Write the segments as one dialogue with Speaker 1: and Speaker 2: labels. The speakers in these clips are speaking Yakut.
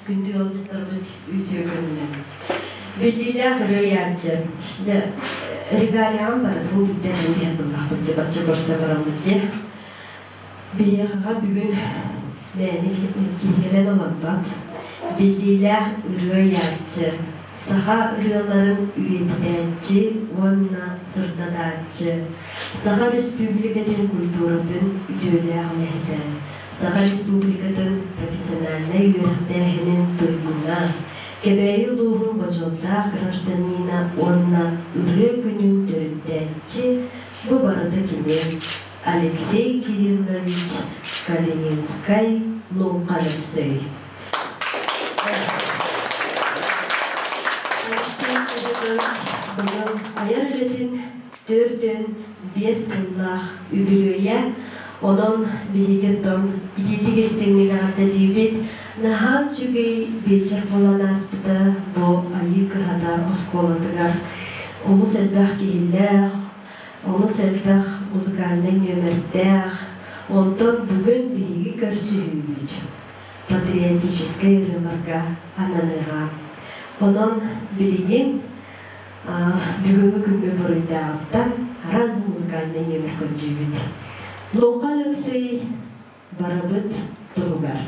Speaker 1: Күндү ыалдьыттарбыт үтүө күнүнэн. Биллиилээх ырыа Дьэ, регалиям барытын билдэрэн биһэн буллахпыт дьэ бачча көрсө бараммыт дьэ. Биһиэхэҕэ бүгүн мээнэ киһи кэлэн олорбот. Биллиилээх ырыа саха ырыаларын үйэтитээччи уонна сырдатааччы, Саха Республикатын культуратын үтүөлээх үлэһитэ, Саха Республикатын профессиональнай үөрэхтээһинин туйгуна, Кэбээйи улууһун бочуоттаах гражданина уонна Ырыа күнүн төрүттээччи бу барыта кини Алексей Кириллович Калининскай Луҥха Өлөксөй. Алексей Кириллович быйыл айар үлэтин 45 сыллаах үбүлүөйэ. Онон биһиги оттон итиитик истиҥник эҕэрдэлиибит. Наһаа үчүгэй биэчэр буолан ааспыта бу Айыы кыһата оскуолатыгар. Олус элбэх киһилээх, олус элбэх музыкальнай нүөмэрдээх. Онтон бүгүн биһиги көрсүһүүбүт патриотическай ырыаларга ананыаҕа. Онон билигин бүгүҥҥү күҥҥэ буруйдааҕыттан араас музыкальнай нүөмэр көрдүүбүт. Луҥха Алексей барыбыт туһугар.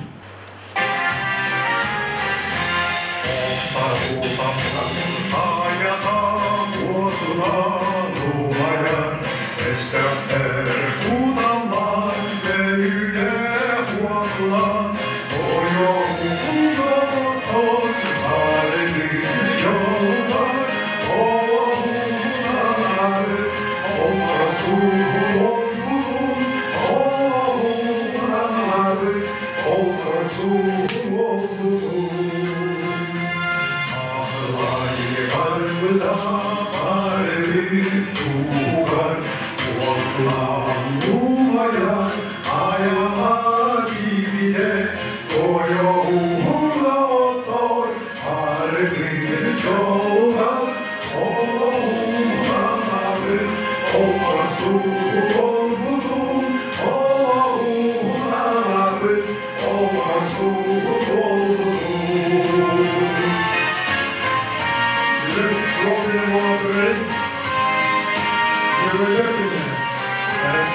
Speaker 2: Өстөөхтөр куталлар өйүнэ хуатулан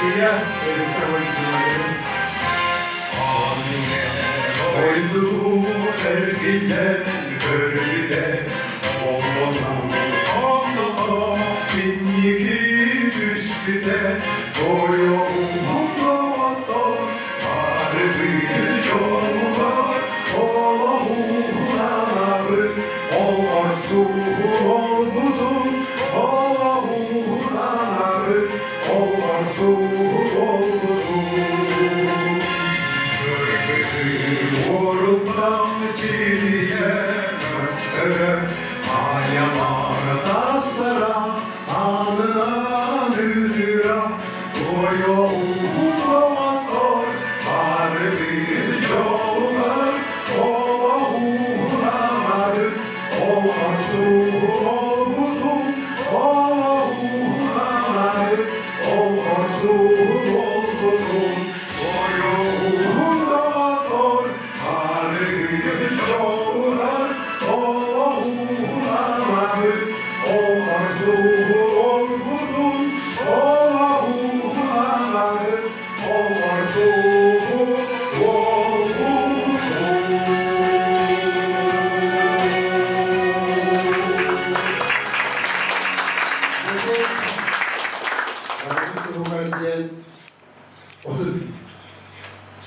Speaker 2: Россия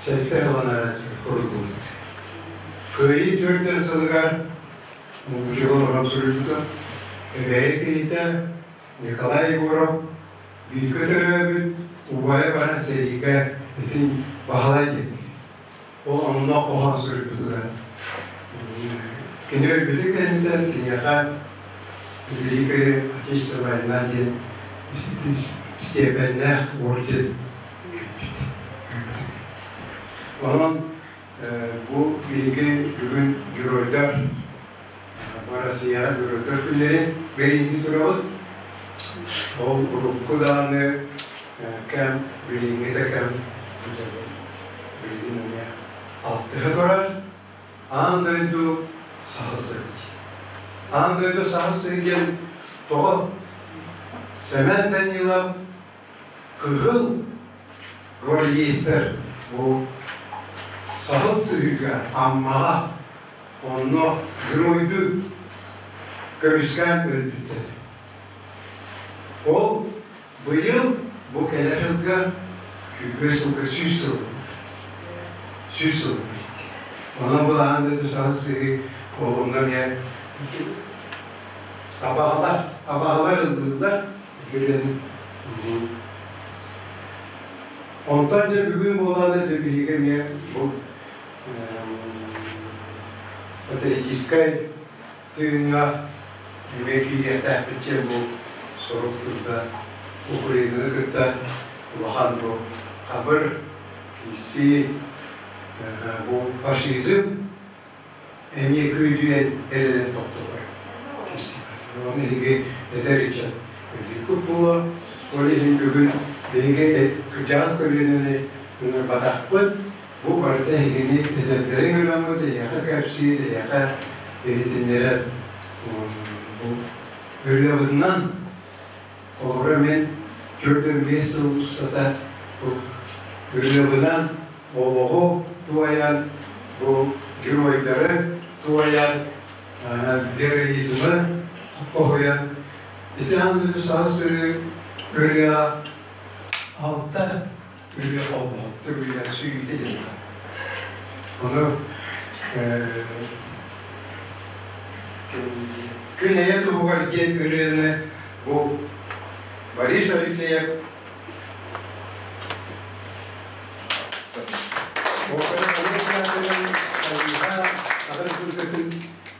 Speaker 3: Сэттэ ылан курдук. Кыайыы төрдөн сылыгар Муҥучуга олорон суруйбута. Эбээйи киһитэ Николай Егоров бииргэ төрөөбүт убайа баран сэриигэ итин Баһылай диэн Ол онно хоһоон суруйбутугар кини өлбүтүн кэнниттэн киниэхэ Великая Отечественная война диэн степеннээх орден кэлбит. Онон бу биһиги бүгүн геройдар Россияҕа геройдар күннэрин бэлиэтии турабыт. Ол урукку даҕаны кэм, билиҥҥи да кэм билигин эмиэ алтыһа турар. Аан дойду саха сыһыы. Аан дойду саха сыһыы диэн тоҕо Сэмэн Данилов кыһыл гвардеецтар бу Саһыл Сыһыыга Аммаҕа онно геройдуу көмүскээн өлбүттэр. Ол быйыл бу кэлэр сылга 100 сылга 100 сыл 100 сыл Онон бұл аан дойду Саһыл Сыһыы ол онно эмиэ абаҕалар абаҕалар ыллыыллар Билэн. Онтон дьэ бүгүн буолан это биһиги эмиэ бу патриотическай тыыҥҥа эмиэ киириэхтээхпит диэн бу сорук турда. Украинаны кытта улахан бу хабыр, киирсии, бу фашизм эмиэ күүдүйэн эрэрин тохтотор киирсибэт. Оны эһиги эдэр ыччат өйдүүргүт буолуо. Ол иһин бүгүн биһиги кырдьаҕас көлүөнэни ыҥырбатахпыт. Бу барыта эһигини эдэрдэри ыҥыраммыт, эһиэхэ кэпсиир, эһиэхэ иһитиннэрэр бу ырыабытынан холобура мен 4-5 сыл устата бу ырыабынан олоҕу туойан, бу геройдары туойан, героизмы хоһуйан, ити андыды саха сырыы ырыа алта ырыа холбоһуктар ырыа сүүйүтэ диэн. Ону Күн эйэ туһугар диэн ырыаны бу Борис Алексеев Опера театрын Сайыһа Саха Республикатын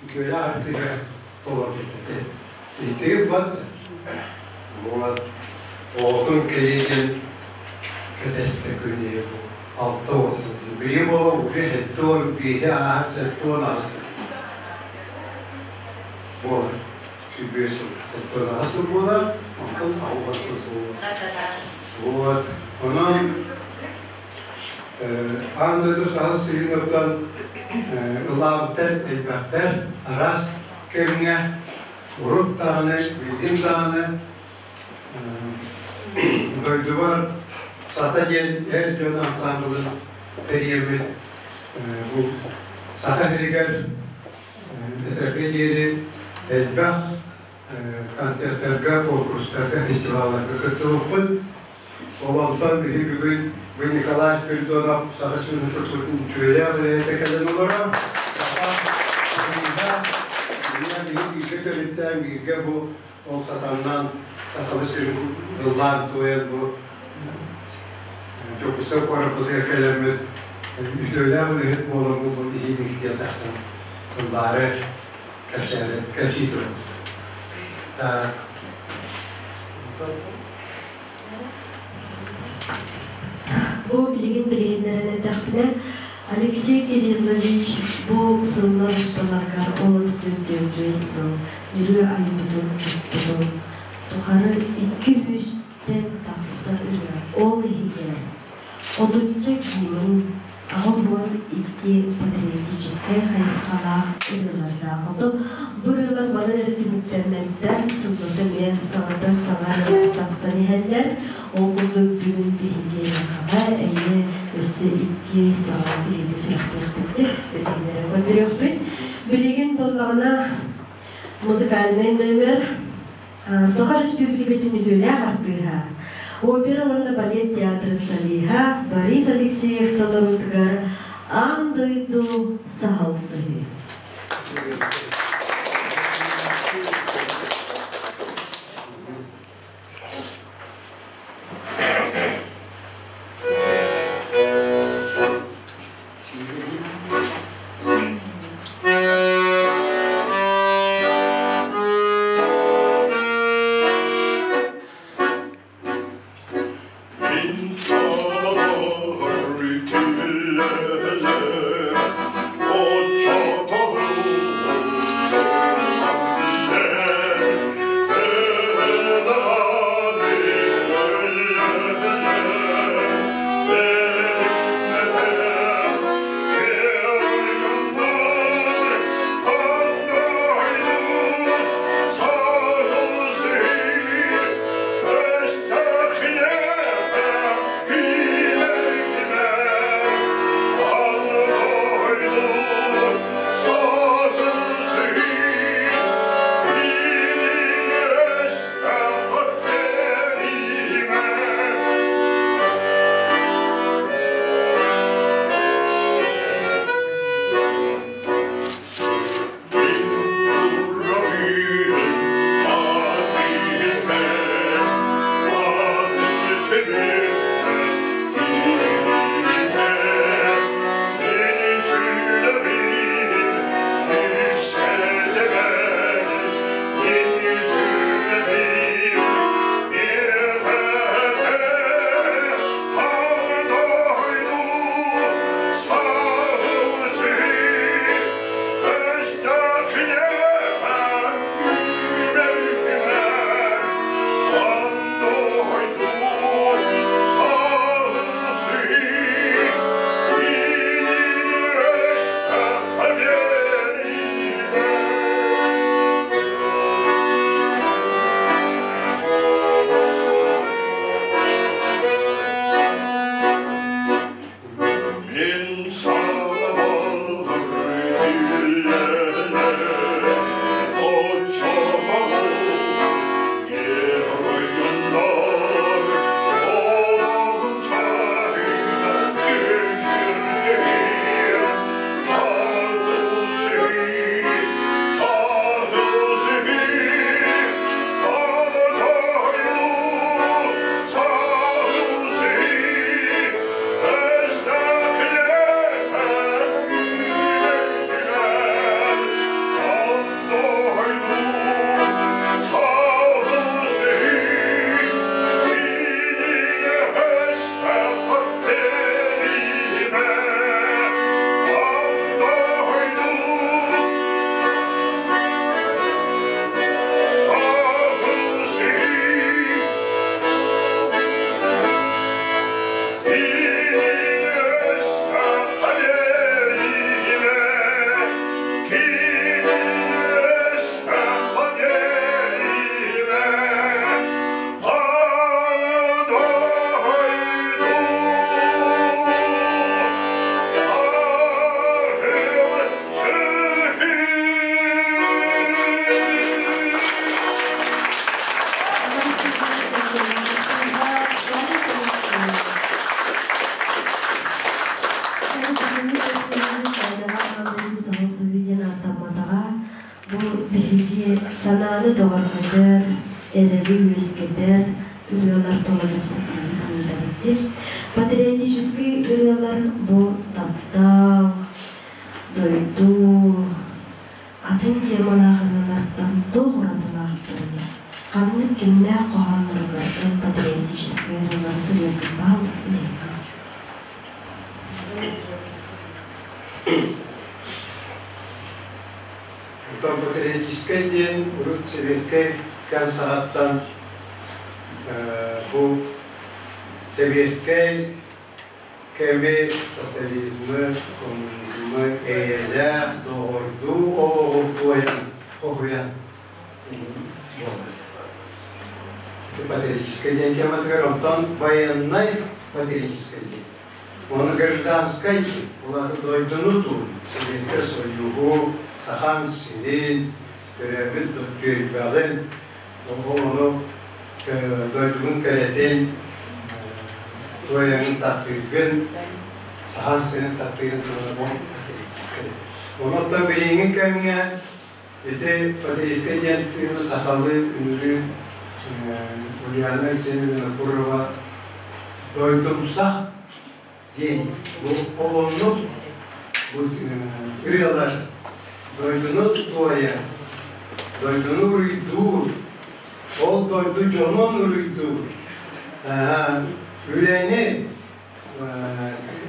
Speaker 3: үтүөлээх артыыһа толорбут этэ. Иһитигит бат вот оҕотун кэлиитин кэтэстэ күн 60 сыл. Били буола уже 75 ааһан 78 сыл буолар. 105 сыл 78 сыл буолар, онтон 60 сыл буолар. Вот. Онон аан дойду саха сирин оттон ылаабыттар элбэхтэр араас кэмҥэ урут даҕаны, билигин даҕаны дойдубар Сата диэн эр дьон ансаамбылын тэрийэммит бу Саха сиригэр этэргэ диэри элбэх концертарга, конкурстарга, фестивалларга кыттыбыппыт. Ол онтон биһи бүгүн бу Николай Спиридонов Саха сирин культуратын үтүөлээх үлэһитэ кэлэн олорор. Саха сирин биһи бииргэ төрүттээн бииргэ бу ол сатаннан Сахабыт сирин ыллаан туойан бу Дьокуускай куораппытыгар кэлэммит үтүөлээх үлэһит буоламмыт бу иһин тахсан ыллаары кэпсээри кэпсии турабыт. Так.
Speaker 1: Бу билигин билиһиннэрэн эттэхпинэ, Алексей Кириллович бу сыллар усталарыгар ол 45 сыл ырыа айбытын туттубун тухары 200-тэн тахса ырыа, ол иһигэр отучча гимн, 82 патриотическай хайысхалаах ырыалардаах. Ото бу ырыалар манан эрэ түмүктэммэттэр, сыллата эмиэ саҥаттан саҥа тахсан иһэллэр. Ол курдук бүгүн биһиги эйиэхэҕэ эмиэ өссө икки саҥа клиби сүрэхтиэхпит, билиһиннэрэ көрдөрүөхпүт. Билигин буоллаҕына музыкальнай номер Саха Республикатын үтүөлээх артыыһа, опера уонна балет театрын солиһа Борис Алексеев толоруутугар «Аан дойду саһыл сыһыы».
Speaker 2: İnsanlar
Speaker 1: Бу биһиги санааны бөҕөргөтөр, эрэли үөскэтэр ырыалар тула кэпсэтиибит ыытабыт дии. Патриотическай ырыалар бу таптал, дойду, атын темалаах ырыалартан туох уратылаахтарый? Ханнык кимнээх хоһоонноругар эн патриотическай ырыалары суруйаргын баһаалыста билэһиҥ.
Speaker 3: Оттон патриотическай диэн урут сэбиэскэй кэм саҕаттан бу сэбиэскэй кэми социализмы, коммунизмы эйэлээх, доҕордуу олоҕу туойан, хоһуйан буолар. Ити патриотическай диэн тематыгар, онтон военнай патриотическай диэн. Уонна гражданскай улааты дойдуну туун, Сэбиэскэй Союһу, Сахам сирин, төрөөбүт түөлбэҕин, ону дойдугун кэрэтин, туойаҥын таптыыргын, Сахам сирин таптыырын туһунан бу патриотическай. Онон билиҥҥи кэмҥэ ити патриотическай диэн тыыны сахалыы үнүрүү Ульяна Алексеевна Винокурова дойдумсах диэн бу олоннук бу ырыалар дойдуну туойар, дойдуну уруйдуур, ол дойду дьонун уруйдуур, үлэни,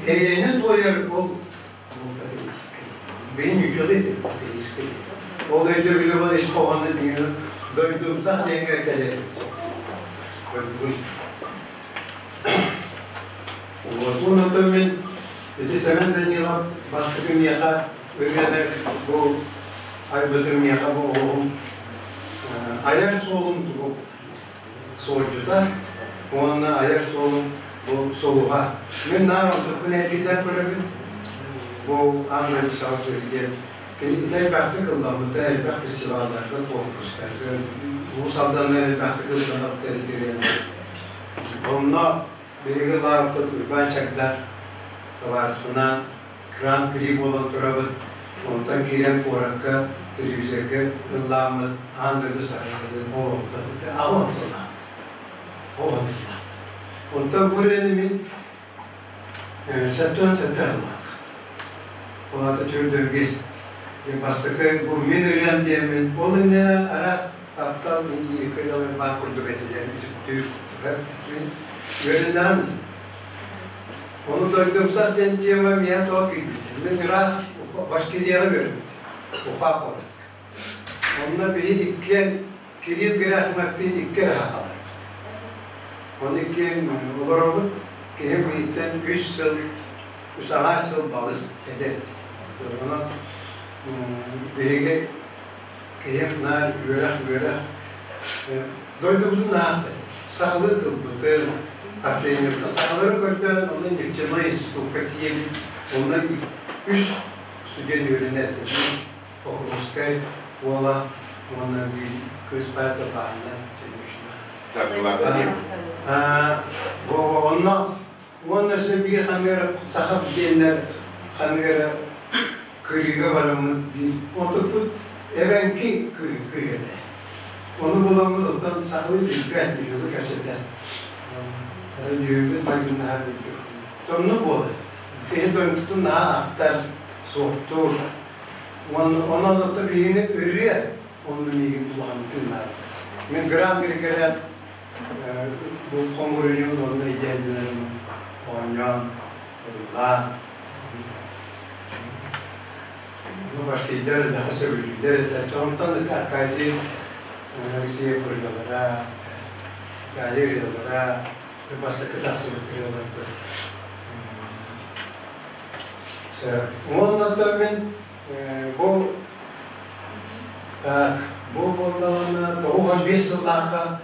Speaker 3: эйэни туойар ол Бэйин үчүгэй патриотическай. Ол өйдөбүлү ол ис хоһооно дигэн дойдумсах диэҥҥэ кэлэр. Дойдугун. Вот онтон мин ити Сэмэн Данилов бастакы миэхэ ырыаны бу айбытым миэхэ бу оҕоһум айар суолум тугу суолдьута уонна айар суолум бу сулуһа. Мин наар онтукпун эргиллэн көрөбүн. Бу аан дойду саҕа сиргэ кини ити элбэхтик ылламмыта, элбэх фестивалларга, конкурстарга, Уус Алданнар элбэхтик ылланар территорияны. Онно биһиги лааҕырбыт Уйбаан Чагда табаарыспынаан Гран-при буолан турабыт, онтон киирэн куоракка телевизорга ыллааммыт аан дойду саҕаларын оҥорбута аҕыс сылаат. Аҕыс сылаат. Онтон бу үлэни мин 77 ыллаах. Ол аата түрдөргис бастакы бу мин ырыам диэммин ол иннинэ араас таптал индиирикэ ырыалар баар курдук этилэр үтүктүү курдук үөрэнэҕин Ону дойдумсах диэн тема миэхэ тоҕо киирбитэ. Мин ыраах Башкирияҕа үөрэммитим. Уфа куоракка. Онно биһи иккиэн Кирилл Герасимовтыын икки эрэ хааларбыт. Ону иккиэн олоробут. Киһим миигиттэн үс сыл, үс аҥаар сыл балыс эдэр этэ. Онон биһиги киһим наар үөрэх-үөрэх дойдубутун аахта сахалыы тылбытын Афреневтан сахалары көрдөөн онно нефтяной институкка тиийэбит онно үс студент үөрэнэр этим Покровскай уола уонна биир кыыс баар да баанна онно уонна өссө биир ханыгар саха диэннэр ханыгара кырыыга бараммыт биир отуппут эбэҥки кыыс этэ. Ону буламмыт оттон сахалыы билбэт ньуһугу кэпсэтэн ньүһүбүт майгыннаһар билбит. Тонну буолар. Киһи дойдутун наһаа ахтар, суохтуур. Онон оттон биһигини ырыа онно миигин улахан тыыннаабыта. Мин Гран Григорян бу хомуруйун онно идеяларын оонньоон, ыллаан башкирдар наһаа сөбүлүүллэр этэ. Онтон ити Аркадий Алексеев ырыалара, Италия ырыалара, бастакы тахсыбыт ырыаларбыт. Уонна мин бу так бу буоллаҕына 95 сыллаахха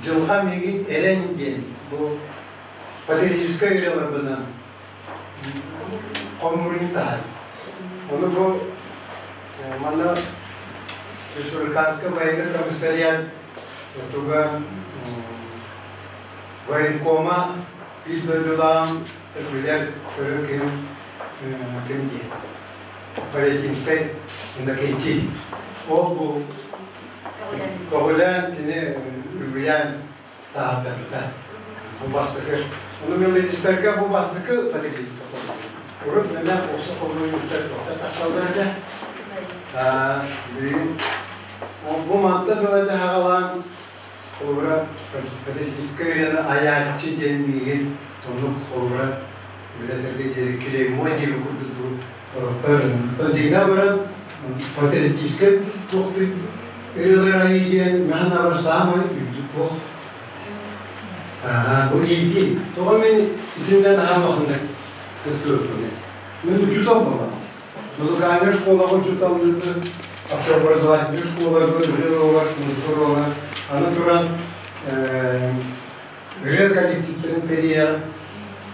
Speaker 3: дьылҕа миигин эрэн диэн бу патриотическай ырыаларбынан хомуурунньук таһар. Ону бу манна Республиканскай военный комиссариат туга военкома биир дойдулаан билэр көрөр ким ким диэн Полятинскай Иннокентий. Ол бу көҕүлээн кини үгүйээн таһааттарбыта. Бу бастакы. Ону мелодистарга бу бастакы патриотическай хомуйуу. Урут мэнэ оксо хомуйууттар тоҕо тахсаллар этэ. Бүгүн бу мантан ыла дьаһаҕалаан холобура патриотическай ырыаны айааччы диэн миигин оннук холобура үлэтэргэ диэри клеймо диэби курдук Оттон дьиҥэ баран патриотическай туох ырыалар айыы диэн мэһэн абар саамай үрдүк туох бу иитии. Тоҕо мин итиннэн аһаан улаханнык кыстыбыппыный? Мин учуутал буолам. Музыкальнай школаҕа учууталлыыбын, общеобразовательнай школаҕа ырыа уруогар, музыка уруогар. Аны туран ырыа коллективтэрин тэрийэр,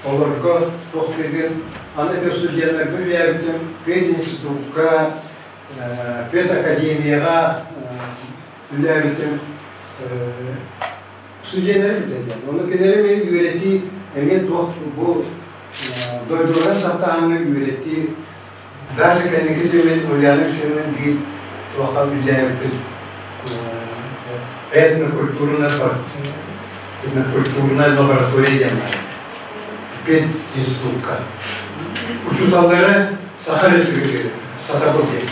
Speaker 3: олорго туох диигин, аны этэр студеннарга үлэлээбитим, пединститукка, педакадемияҕа үлэлээбитим, студеннары кытта. Ону кинилэри мен үөрэтии эмиэ туох бу дойдуларын таптааһыҥҥа үөрэтии даже кэнники дьэмин Ульяна Алексеевна биир туохха үлэлээбиппит этнокультурная этнокультурная лаборатория диэн баар пединститутка. Учууталлары саха эрэ сатабыл диэн.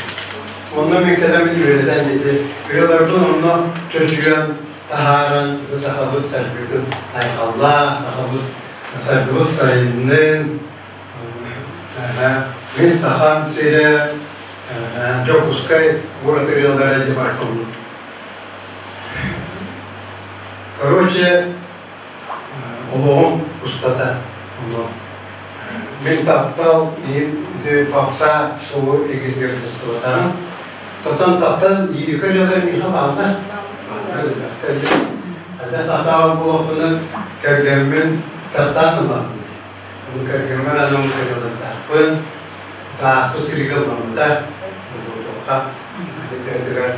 Speaker 3: Онно мен кэлэммин үөрэтэн ити ырыаларбын онно чочуйан таһааран сахабыт саргытын айхаллаа, сахабыт саргыбыт сайыннын, Мин Сахам сирэ, Дьокуускай куорат ырыалара дебартоммут. Короче, олоҕум устата ону мин таптал ити попса суолу эгитигэр кыстыбатаҕым. Тотон таптал лирика ырыалара миэхэ бааллар. Бааллар элбэхтэр. Хайдах сатаабат буолуохпунан кэргэммин таптаан ылаҕын. Ону кэргэммэр анам кыралардаахпын, тааспыт сиргэ ылламмыта, туохха кэргэр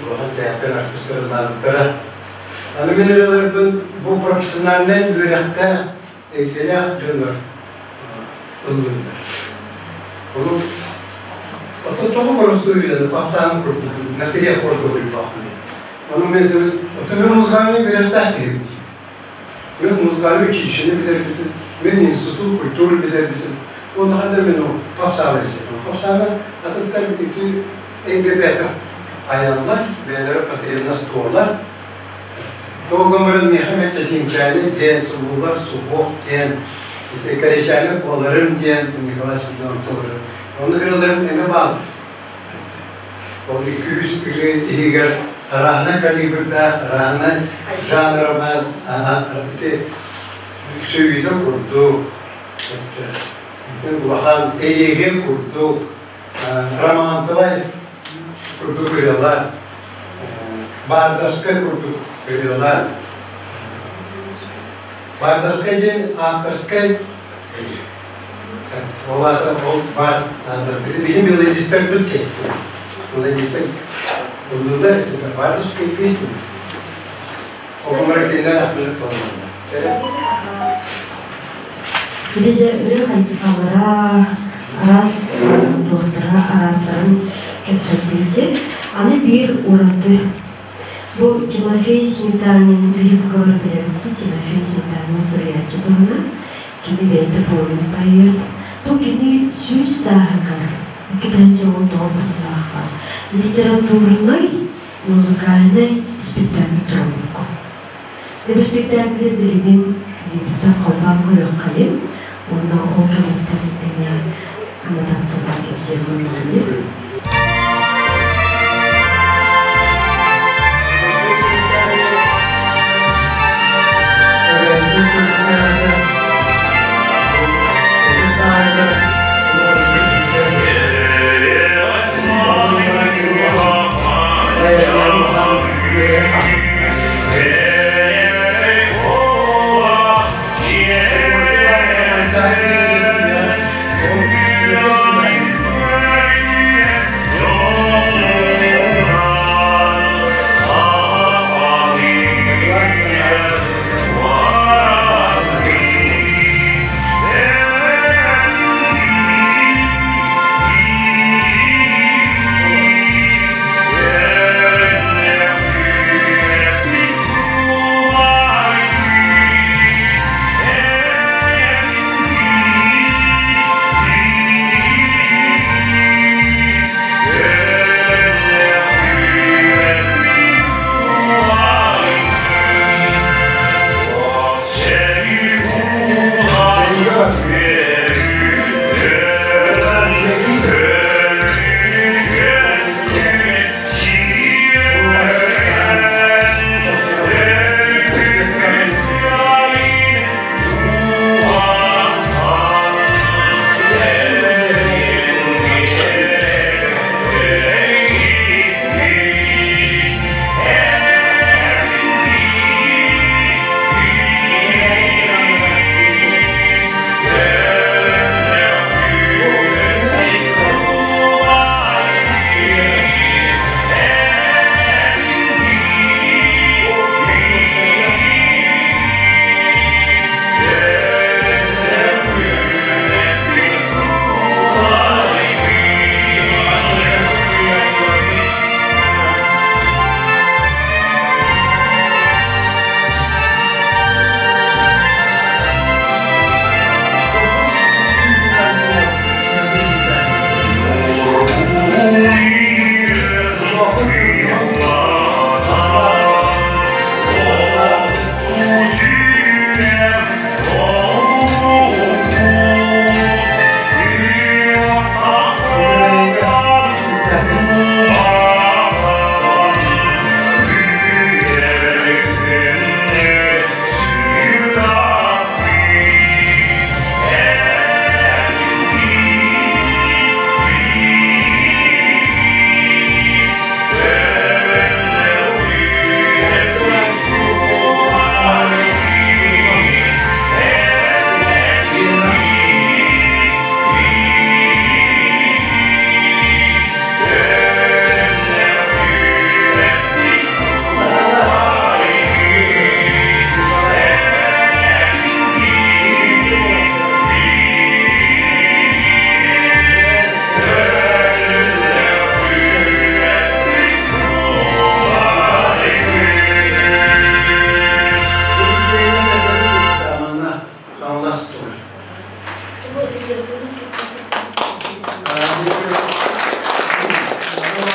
Speaker 3: улахан театр артыыстарылаабыттара. Аны мин ырыаларбын бу профессиональнай үөрэхтээх, эйгэлээх дьоннор ыллыыллар. Ону оттон тоҕо боростуой үйэни папсаан курдук, материя курдук уйбахпын. Ону мен оттон мен музыкальный үөрэхтээх киһибин. Мен музыкальный училищены бүтэрбитим, мен институт культуры бүтэрбитим. Уонна ханна мен ол попсааны этим. Попсааны атыттар ити эйгэ айаллар, бэйэлэрэ потребность туолар. Тоҕо миэхэ мэтэтинчээни диэн субуллар субуох диэн, ити кэричээни куоларым диэн Николай Семенов толору. Онно кыраларым эмэ бааллар. Ол 200 ырыа иһигэр арааһынай калибрдаах, арааһынай жанра баар, ити сүүйүтэ курдук, улахан эйиэгин курдук, романсовай курдук ырыалар, бардовскай курдук ырыалар. Бардовскай диэн авторскай Ол аата ол баар биһи мелодистарбыт диэн. Мелодистар ыллыылар бардовскай песни. Оҕолор кинилэр ахтылар толороллор.
Speaker 1: Ити дьэ ырыа хайысхалара, араас туохтара араастарын кэпсэттибитчи. Аны биир ураты Бу Тимофей Сметанин биһиги билэбит Тимофей Сметанин суруйааччы туһунан кини бэйэтэ помнит поэт. Бу кини 100 сааһыгар 2019 сыллаахха литературнай, музыкальнай спектакль туруорбукку. Ити спектакль билигин клиптан холбоон көрүөххэйин уонна ол кэнниттэн эмиэ аннотациялар кэпсиэн буоллаҕа.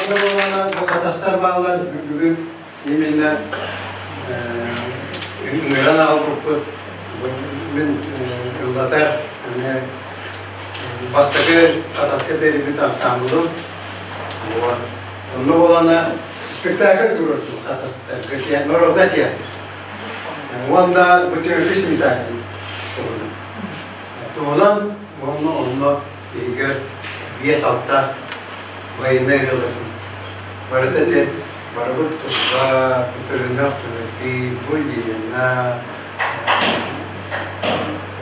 Speaker 3: Онно бу хатастар бааллар бүгүн именно ыҥыран аҕалбыппыт. Мин ыллатар бастакы хатаска тэрийбит ансамблым. Вот. Онно буолана спектакль туруордум хатастарга народа театр. Уонна бу Тимофей Сметанин туһунан. Туһунан уонна онно иһигэр 5-6 военнай ырыаларын барыта этэ барыбыт тылга Бүтөрүнэх Түмэппий, бу Елена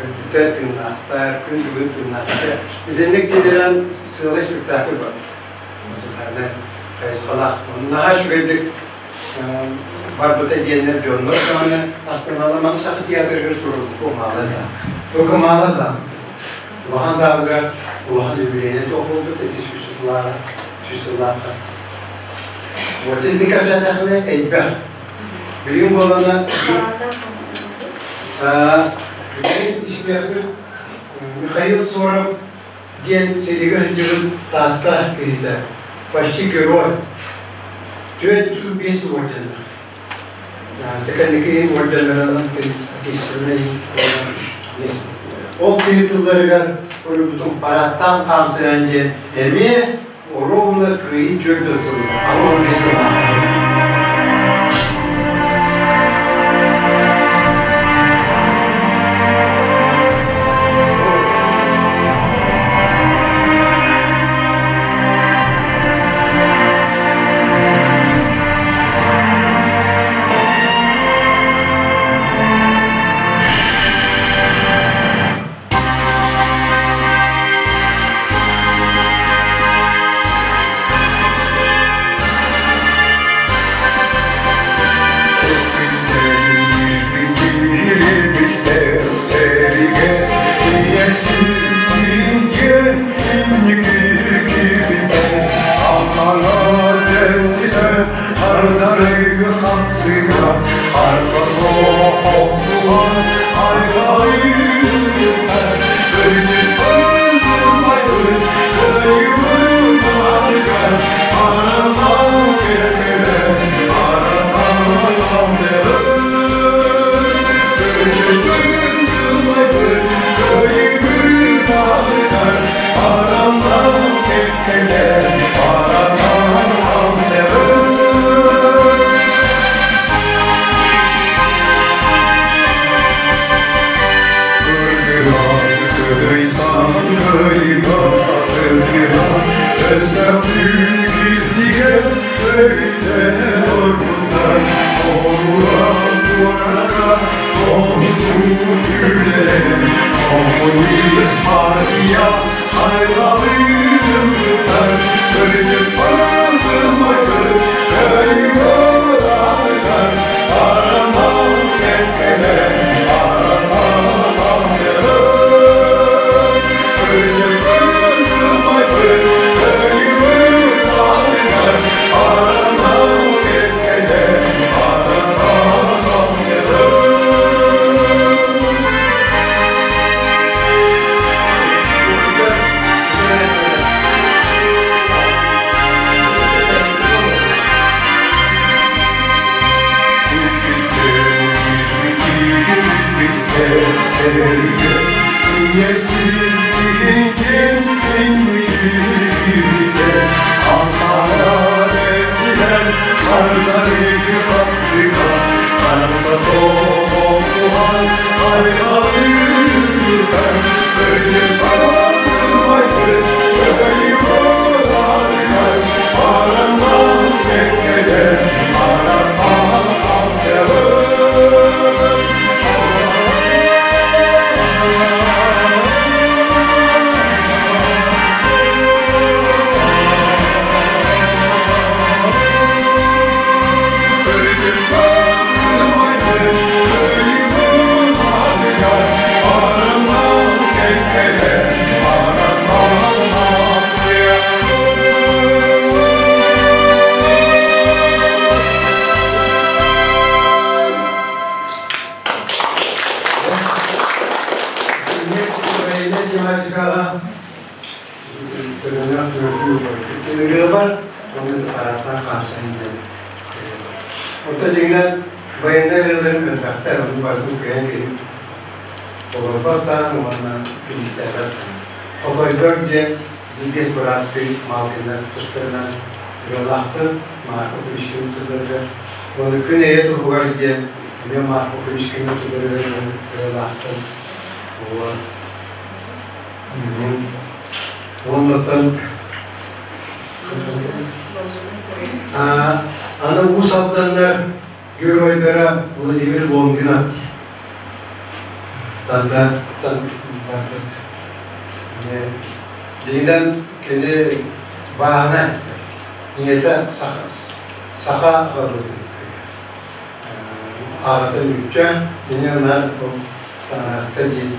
Speaker 3: өлбүттэр тыыннаахтар, күн бүгүн тыыннаахтар. Итинник киллэрэн сыалай спектакль бар. Музыкальнай хайысхалаах. Наһаа үчүгэйдик барбыта диэннэр дьоннор даҕаны астыналар. Маны Саха театрыгар туруорбут маала зал. Только маала зал. Улахан залга улахан юбилейнай туох буолбут эти 100 сыллаах 100 сыллаахха. Вот ити кэпсээтэххинэ элбэх. Билигин буолана билигин истиэхпит Михаил Соров диэн сэриигэ сылдьыбыт Таатта киһитэ, почти герой. 45 орденнаах. Кэнники орденнарынан отечественный. Ол киһи тылларыгар уруйбутун парадтаан хаамсыйан диэн эмиэ ровно Кыайыы 40 сылыгар, 85 сыллаахтар. Онно парааттаан хаамсан диэн. Онто дьиҥинэн военнай ырыаларым элбэхтэр, ону барытын кыайан киһи олорбот даҕаны уонна киниктээбэт даҕаны. Хотойдор диэн биир бырааттыы Малкиннар тустарынан ырыалаахпын, Марко Куличкин тылларыгар. Уонна Күн эйэ туһугар диэн эмиэ Марко Куличкин тылларыгар ырыалаахпын. Вот. Оннуттан аны Уус Алданнар геройдара Владимир Лонгинов Тандаттан барбыт. Дьиҥинэн кини баана ийэтэ саха саха аҕабытын аҕатын үччэ ини ынар ол таҥарахта диир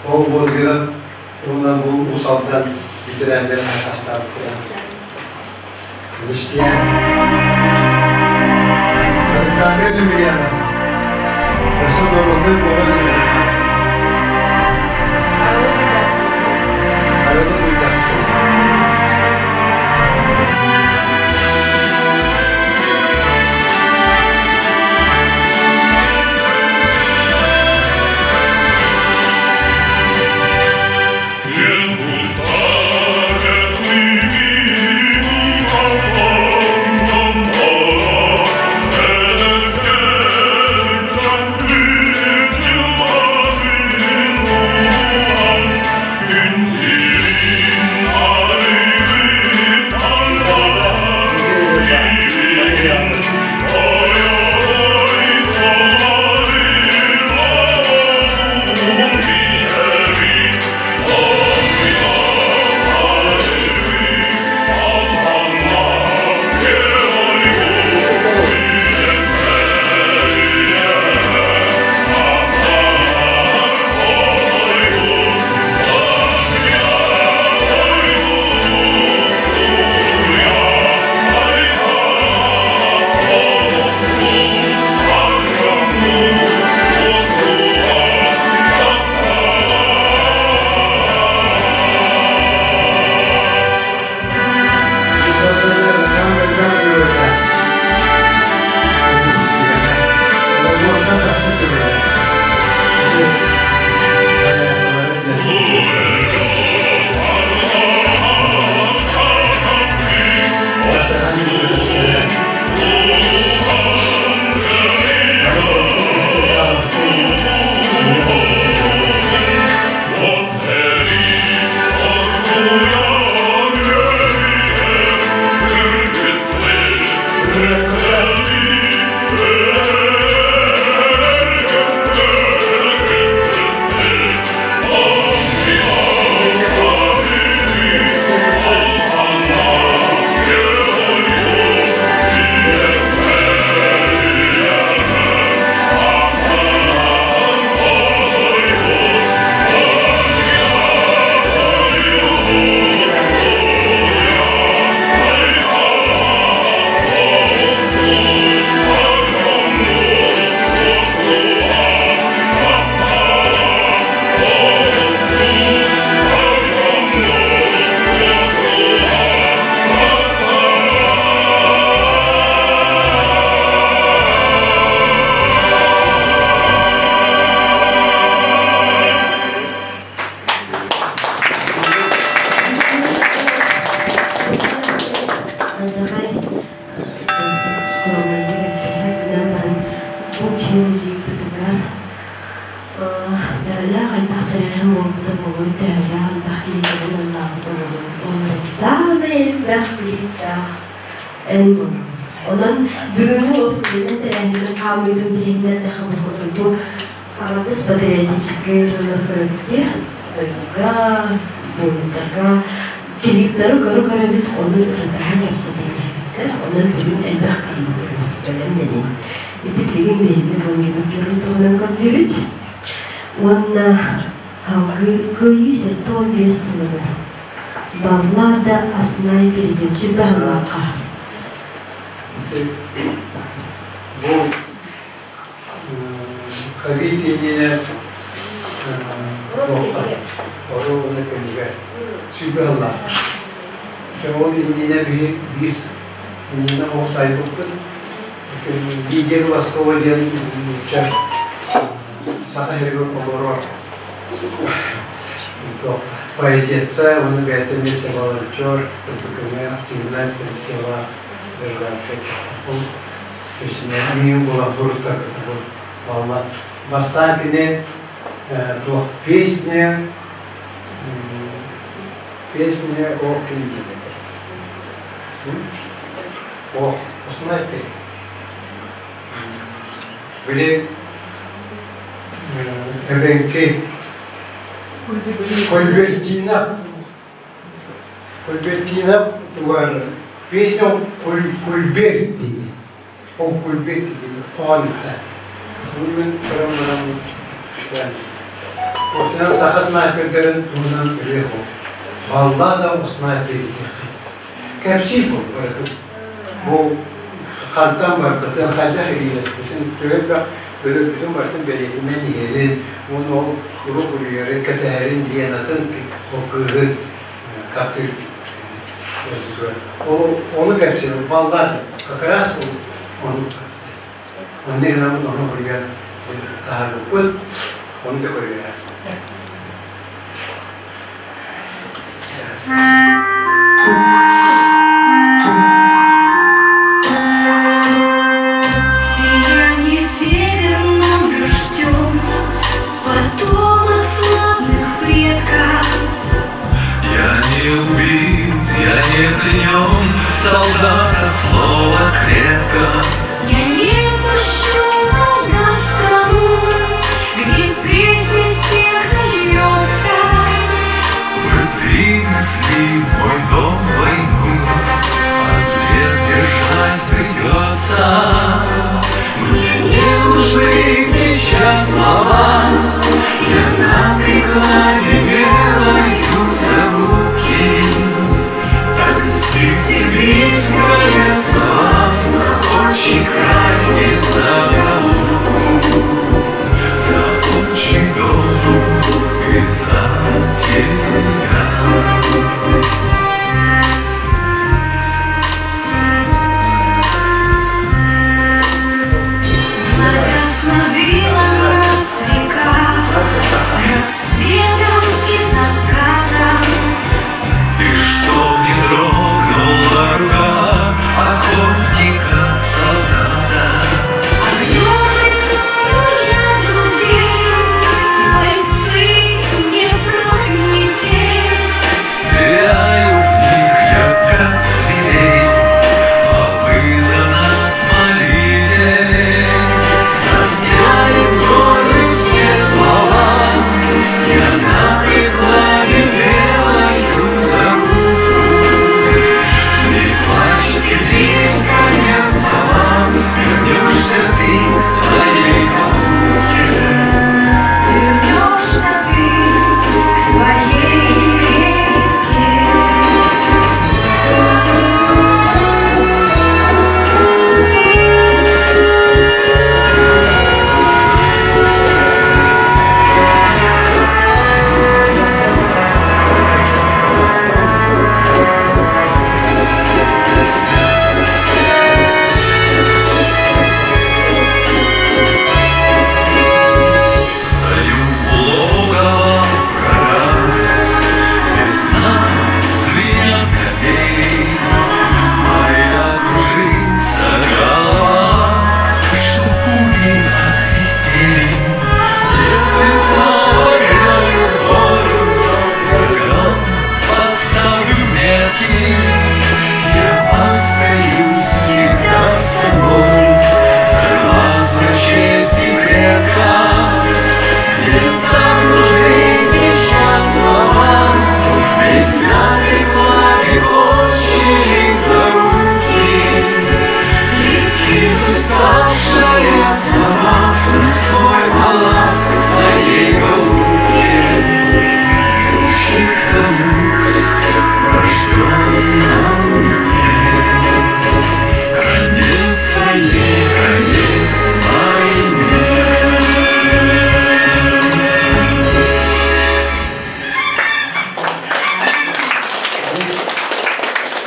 Speaker 3: Ол Лонгинов туһунан бу Уус Алдан ветераннарын хастаабыттара. Христиан. Александр Емельянов. Өссө норуотунай буолан үлэлээтэ. Арылы буйда.
Speaker 1: Алдьархай скромнайдык эттэххэ гынан баран бу киһи музейбытыгар төһөлөөх элбэх тэрээһин буолбута буолуой, төһөлөөх элбэх киһи кэлэн ыллаабыта буолуой. Ол эрэн саамай элбэх клиптээх эн буолуҥ. Онон бүгүҥҥү уопсайынан тэрээһиннэр хаамыытын биһигиннэрдэххэ бу курдук бу аҥардас патриотическай ырыалар көрөбүт дойдуга, буойуттарга клиптары көрө-көрөбүт, ону ырытаһан кэпсэтэн иһэбит. Онон бүгүн элбэх клиби көрөбүт, бэлэмнэнин. Ити билигин биһиги Лонгинов Герой туһунан көрдүбүт. Уонна салгыы Кыайыы 75 сылыгар Баллада о снайпере диэн сүрбэ аһыллаахха.
Speaker 3: Бу ковид иннинэ туохха оруобуна кэмигэр сүрбэ аһыллаахха. Ол иннинэ биһи биир иннинэ оҕус айбыппыт. Лидия Глазкова диэн нуучча Саха сиригэр олорор поэтесса уонна бэйэтэ эмиэ волонтер, курдук эмиэ активнай позициялаах гражданскай ол миигин булан суруттарбыта буолла. Бастаан кини туох песня песня о книге этэ. О, снайпер. Били эбэҥки Кульбертина Кульбертина тугар песня Кульбертини ол Кульбертини хоһоонута. Мен көрөн баран Осынан саха снайпердарын туһунан ырыа Баллада о снайпере кэпсиир буол барытын. Бу хантан барбытын, хайдах ириилэспитин, төһө элбэх өлөрбүтүн барытын бэлиэтинэн иһэрин, уонна ол куруук уруйарын, кэтэһэрин диэн атын ол кыыһын таптыыр. Ол ону кэпсиир, баллада как раз ол ону онно гынаммыт ону уруйан таһаарбыппыт, ону да көрүөҕэ.
Speaker 2: Сияние северным дождем, Потомок славных предков. Я не убит, я не пленен, Солдата слово крепко. Я не пущу на страну, Где песня стеха льется. Вы принесли в мой дом войну, Ответ держать придется. Мне не нужны сейчас слова, Я на прикладе делаю зарубки. Так мстит сибирская сова За отчий край и за голубку, За отчий дом и за тебя. Благословила нас река рассветом и закатом. И чтоб не дрогнула рука охотника солдата. Огнем я друзей, бойцы, не прогнетесь.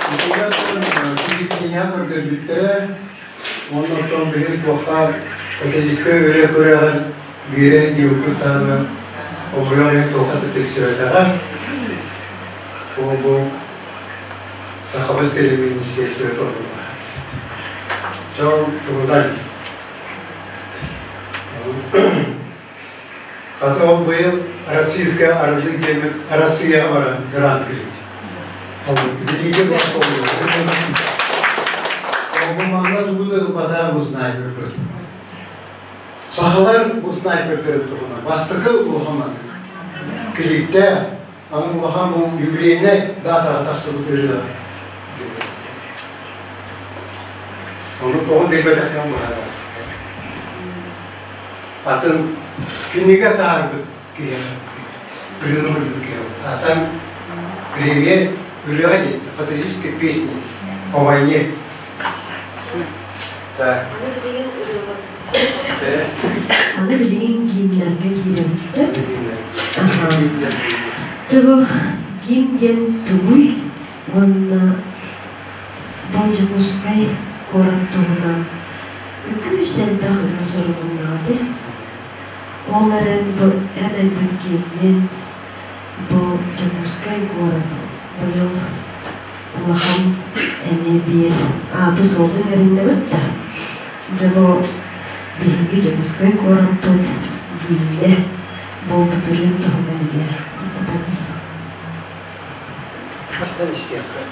Speaker 3: Итинэн киһи көрдөрбүттэрэ, уонна оттон биһиги туохтаах католическай ырыа күрэҕин биирэ диэбиппит хомойуох иһин туохха да тиксибэтэҕэ. Бу Сахабыт сирин министиэристибэтэ оннуга. Дьон тугунан Хата ол быйыл Российская Аргы диэммит Россияҕа баран гран-при. Билиигэ Ол тугу да ылбатах бу снайпербыт. Сахалар бу снайпердарын туһунан бастакы улахан клипте аны улахан бу юбилейнай датаҕа тахсыбыт ырыа. Ону тоҕо билбэтэхтэн быһаарар. Атын кинигэ таһаарбыт киһи придумали киһи. А там премия ырыа диэн патриотической песни о войне. Так.
Speaker 1: Аны билигин гимнэргэ киирэбит сөп. Дьэ бу гимн диэн тугуй уонна бу Дьокуускай куорат туһунан үгүс элбэх ырыа сурулуннаҕа дии. Ол эрэн бу эн айбыт гимнин бу Дьокуускай куорат быйыл улахан эмиэ биир ааты-суолу иҥэриннэбит да. Дьэ бу биһиги Дьокуускай куораппыт гимнэ буолбут ырыан туһунан эмиэ сырдатабыз.
Speaker 3: Бастан истиэххэ.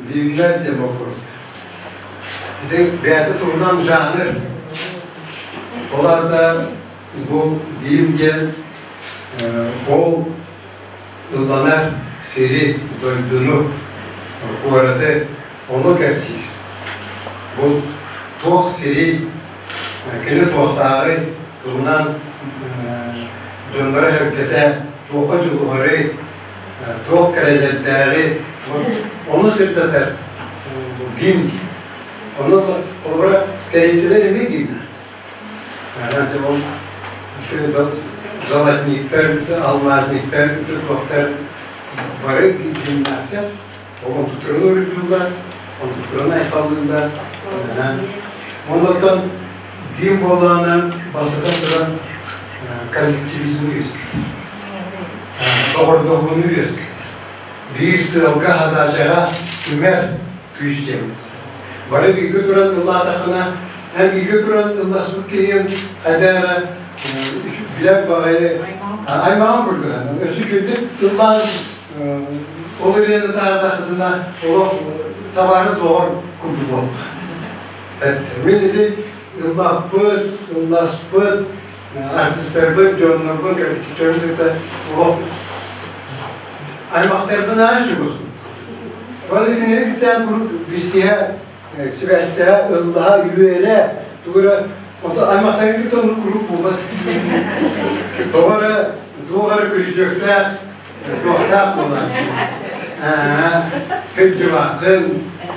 Speaker 3: Диимнэр диэн боппуруос. Ити бэйэтэ туһунан жанр. Ол аата бу диим диэн ол ылланар сири, дойдуну, куораты ону кэпсиир. Бу туох сири, кини туохтааҕый туһунан дьонноро сэргэтэ туохха дьулуһарый, туох кэрэлэрдээҕи. Ону сырдатар гимн диэн. Ону холобура тэрилтэлэр эмиэ гимнэ. Ол золотниктар, алмазниктар, туохтар бары гимннээхтэр. Ол онтуктарын уруйдууллар, онтуктарын айхаллыыллар. Оннуттан гимн буоллаҕына бастатан туран коллективизмы үөскэтэр. Доҕордоһууну үөскэтэр. Биир сыалга садаачаҕа түмэр күүс диэн. Бары бииргэ туран ыллаатаххына, эн бииргэ туран ылласпыт киһиҥ хайда эрэ билэр баҕайы аймаҕын курдук. Өссө үчүгэйдик ыллаан ол ырыаны таһаардаххытына олох табаары доҕор курдук буолла. Мин ити ыллаппыт, ылласпыт артистарбын, дьоннорбун, коллективтэрбин кытта олох аймахтарбын аан чугас. Ол итиннэри кытта куруук билсиһэ, сибээстэһэ, ыллаһа, үөрэ, тугу эрэ ото аймахтарын кытта оннук куруук буолбат. Тоҕо эрэ туох эрэ күрдьүөхтээх, туохтаах буолан. Кырдьыбаккын,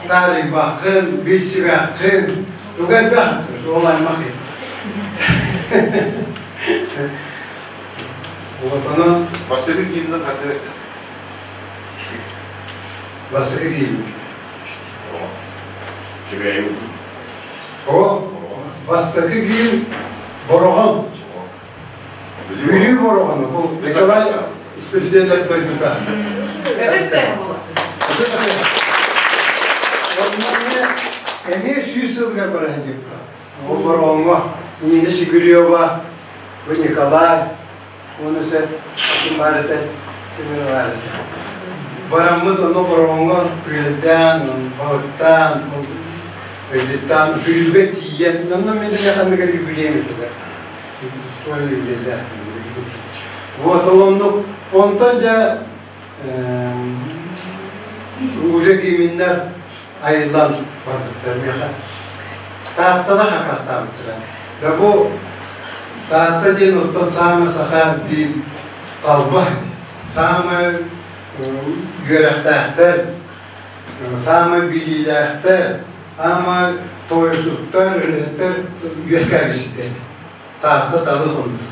Speaker 3: таарыйбаккын, билсибэккин, тугу элбэх ол аймах Вот онон
Speaker 4: Бастакы гимнын хаты
Speaker 3: бастакы гимн.
Speaker 4: Чебяев.
Speaker 3: О, бастакы гимн Бороҕон. Бүлүү Бороҕону. Бу Николай Спиридонов дойдута. Эмиэ 100 сылга баран дьикка. Ол Бороҕоҥҥо Нина Чигирева, бу Николай, уонна сэ ким баар этэ, ким баар этэ. Бараммыт онно Бороҕоҥҥо күөлдээн, балыктаан, өйдөттаан, Бүлүүгэ тиийэн, онно мин эмиэ ханнык эрэ юбилейым этилэр. Вот ол оннук онтон дьэ уже гимннэр айыллан барбыттар миэхэ. Таатталар хакастаабыттара. Да бу Таатта диэн оттон саамай саха биир талба, саамай үөрэхтээхтэр, саамай билиилээхтэр, саамай тойусуттар, ырыаһыттар үөскээбиттэр. Таатта Талы хонуга,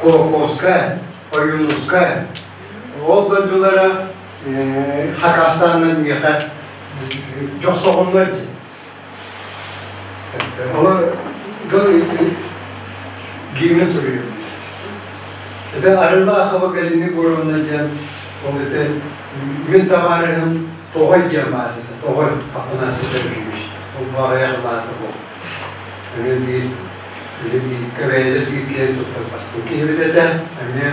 Speaker 3: Кулаковская, Ойуунускай ол дойдулара Хакастанынан миэхэ дьохсоҕоннор дии. Олор гимн суруйуом диэбит. Это Арылаахова Галина Егоровна диэн ол это мин табаарыһым Тоҕой диэн баар этэ. Тоҕой Афанасий Сергеевич. Ол баҕайах лаата буол. Эмиэ биир Кэбээйилэр биир киэн туттар бастыҥ киһибит этэ. Эмиэ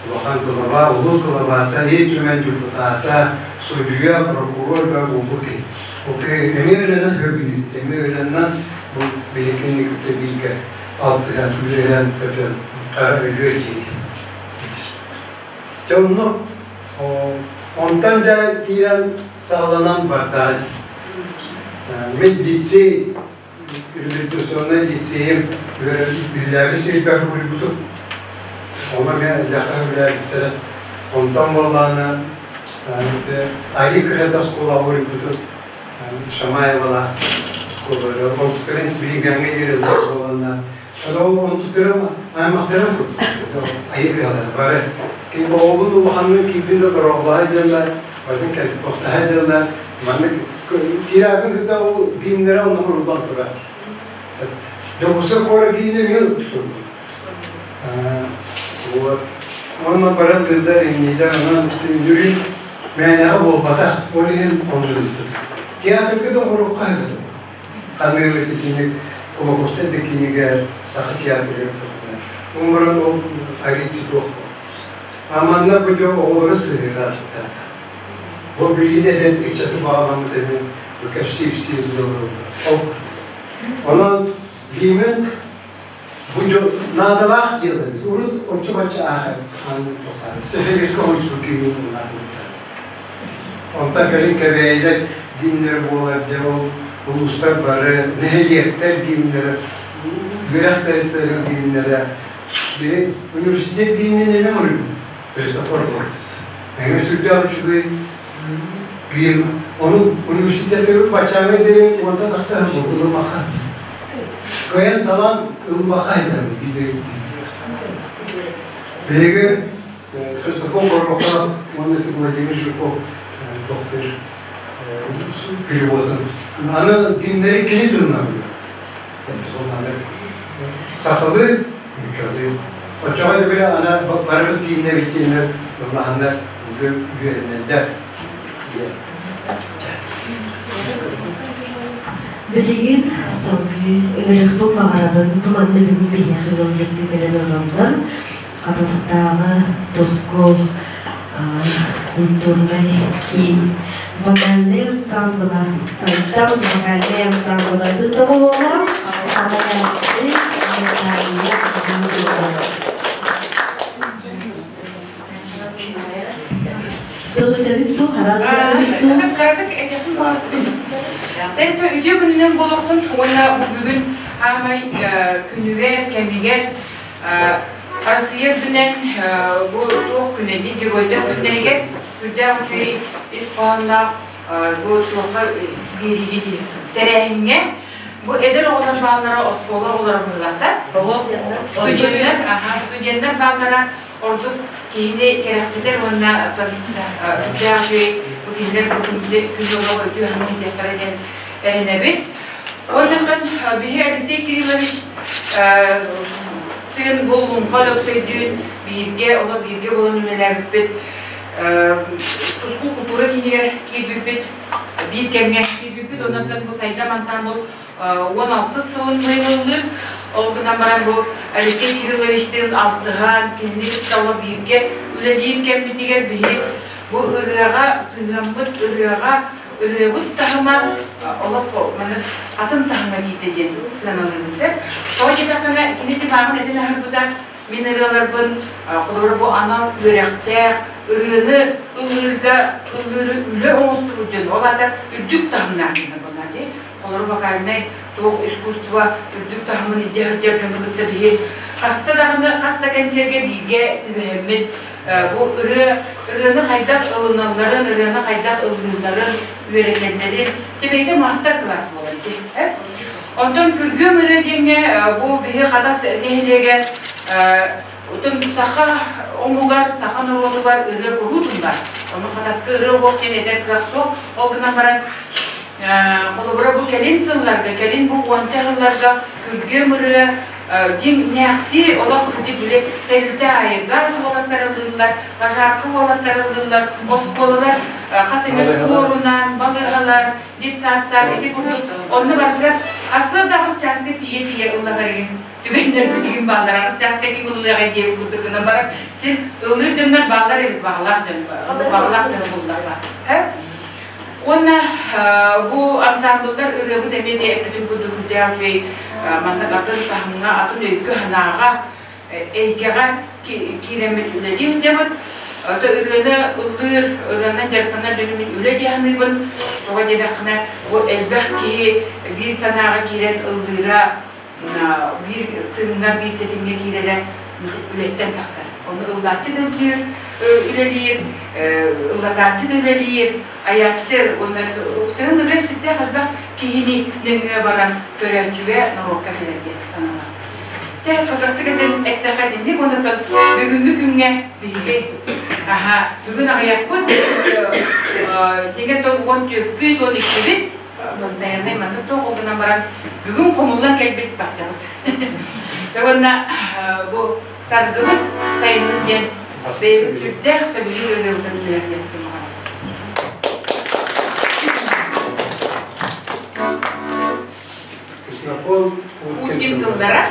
Speaker 3: улахан глава, улуус главата, Ил Түмэн депутата, судьуйа, прокурор да буолбут киһи. Ол эмиэ үлэнэн хөбүлүүт, эмиэ үлэнэн бу биһигини кытта бииргэ алтыһан, үлэлээн көтөн хара өлүө диэки. Дьэ онно онтон дьэ киирэн саҕаланан барда. Мин лицей реабилитационнай лицейим биллээбит сирбэр уруйбутум. Ону эмиэ дьахтар үлэлээбиттэрэ. Онтон буоллаҕына Айыы кыһата оскуолаҕа уруйбутум. Шамаевалаах оскуолалар. Онтуктарын билиҥҥээҥҥэ диэри буоланна. Ол онтуктарым аймахтарым курдук. Айыы кыһалар бары. Ким оҕолун улаханнык киирдин да дорооболоһо диэллэр, барытын кэлбохтоһо диэллэр. Маннык киирээппин кытта ол гимнэрэ онно суруллан турар. Дьокуускай куорат гимнэ эмиэ суруллубут. Вот. Онно баран тыллар иҥниилэр, онон үндүрүн мээнэҕэ буолбатах, ол иһин оннук. Театрга да оҥоруохха сөп. Ханнык итинник Кулаковскай да кинигэ Саха театрыгар Оҥорон ол арыйчы туох А манна бу дьон оҕолору сыһыарар. Бу билигин эдэр ыччаты баҕаламмыт эмиэ бу кэпсии-ипсии Ол Онон гимн бу дьон наадалаах дьыала эбит. Урут оччо-бачча аахай Сэһэргэскэ хойсуу гимн ыллаабыттар. Онтон кэлин Кэбээйилэр гимнэрэ буолар дьэ ол улуустар бары нэһилиэктэр гимнэрэ, үөрэх тэрилтэлэрин гимнэрэ Били университет гимнин эмэ оҥорбут. Христофор Эҥин сүрдээх үчүгэй. Биир ону университетка баччааҥҥа диэри уонтан тахса ылыммакка. Кыайан талан ылбакка айданы биир Биһиги Христофор Горохов уонна Владимир Жуков доктор переводын. Аны кинилэри кини тылынан Сахалыы, нууччалыы. Оччоҕо били аны барыбыт кииннэ биттиннэр, ыллаһаннар үөрэнэллэр диэн.
Speaker 1: Билигин салгыы ыҥырыахпын баҕарабын, бу манна бүгүн биһиэхэ ыалдьыттыы кэлэн олороллор. Хатастааҕы Тускул культурнай киин вокальнай ансаамбыла Сайдам вокальнай ансаамбыла Тыздоҕо буолла салайааччы Наталья Дмитриева. Тыл этэбит ту, араас этэбит ту.
Speaker 4: Кыратык этиэхпин баҕарбын. Тэнтэ үтүө күнүнэн буолуохтун уонна бу бүгүн хаамай күнүгэр, кэмигэр Россия үрдүнэн бу туох күнэ геройдар күннэригэр сүрдээх үчүгэй ис хоһоонноох бу туохха биэриигэ тэрээһиҥҥэ бу эдэр оҕолор бааллара оскуола оҕолоро быһыылаахтар. Студеннар, студеннар бааллара ордук киһини кэрэхсэтэр уонна оттон сүрдээх үчүгэй бу кинилэр бу күн олоҕу үтүө саныы диэхтэрэ диэн эрэнэбит. Оннуктан биһи Алексей Кириллович тыын бу Луҥха Өлөксөйдүүн бииргэ олох бииргэ буолан үлэлээбиппит Тускул культура киинигэр киирбиппит биир кэмҥэ киирбиппит оннуттан бу Сайдам ансаамбыл 16 сылын быйылыллыыр. Ол гынан баран бу Алексей Кирилловичтыын алтыһан, кинини кытта олох бииргэ үлэлиир кэммитигэр биһи бу ырыаҕа сыһыаммыт, ырыаҕа ырыабыт таһыма олох маны атын таһымҥа киирдэ диэн сыаналыыбын сөп. Тоҕо диэтэххинэ, кини тимаҕын этин аһарбыта мин ырыаларбын холобура бу анал үөрэхтээх ырыаны ыллыырга ыллыыры үлэ оҥостубут дьон ол аата үрдүк таһымнаах буоллаҕа Олору вокальнай туох искусство үрдүк таһымын илдьэ сылдьар дьону кытта биһи хаста даҕаны хас да кэнсиэргэ бииргэ түбэһэммит бу ырыа ырыаны хайдах ылыналларын, ырыаны хайдах ыллыылларын үөрэтэллэрин бэйэтэ маастар-кылаас буолар ити. Онтон күргүөм ырыа диэҥҥэ бу биһи Хатас нэһилиэгэ Утун саха омугар, саха норуотугар ырыа куруутун бар. Ону Хатаска ырыа уох диэн этэр кыах суох. Ол гынан баран холобура бу кэлин сылларга, кэлин бу уонча сылларга күргүөм ырыа дьиҥнээхтии олох кытыы били тэрилтэ аайы газ уолаттар ыллыыллар, пожарка уолаттар ыллыыллар, оскуолалар хас эмэ хуорунан, балыыһалар, детсадтар ити курдук онно барытыгар хас да аҕыс чааска тиийэ-тиийэ ыллаһар игин түгэннэр бүтүгүн бааллар аҕыс чааска ким ыллыаҕай диэбит курдук гынан баран син ыллыыр дьоннор бааллар эбит баҕалаах дьон баҕалаах дьону булларба уонна бу ансамбллар ырыабыт эмиэ де эппитин курдук үрдээх үчүгэй маннык атын таһымҥа атын өйгө-санааҕа эйгэҕэ киирэммит үлэлии сылдьабыт ото ырыаны ыллыыр ырыанан дьарыктанар дьону мин үлэ дии саныыбын тоҕо диэтэххинэ бу элбэх киһи биир санааҕа киирэн ыллыыра биир тыыҥҥа, биир тэтимҥэ киирэрэ үлэттэн тахсар. Ону ыллааччы да үлэлиир, үлэлиир, ыллатааччы да үлэлиир, айааччы уонна сырын ырыа сүрдээх элбэх киһини нөҥүө баран көрөөччүгэ, норуокка кэлэр диэн санаалаах. Чэ, кылгастык этэн эттэххэ итинник уонна бүгүҥҥү күҥҥэ биһиги аха бүгүн аҕыйахпыт дьиҥэ 14-пүт, 12-бит Постояннай маннык туох ол гынан баран бүгүн хомуллан кэлбит баччабыт. Уонна бу саргыбыт сайынын диэн бэйэбит сүрдээх сөбүлүүр ырыабытын үөрэтиэх сымаҕа.
Speaker 3: Ксенофон
Speaker 4: Уткин тыллара.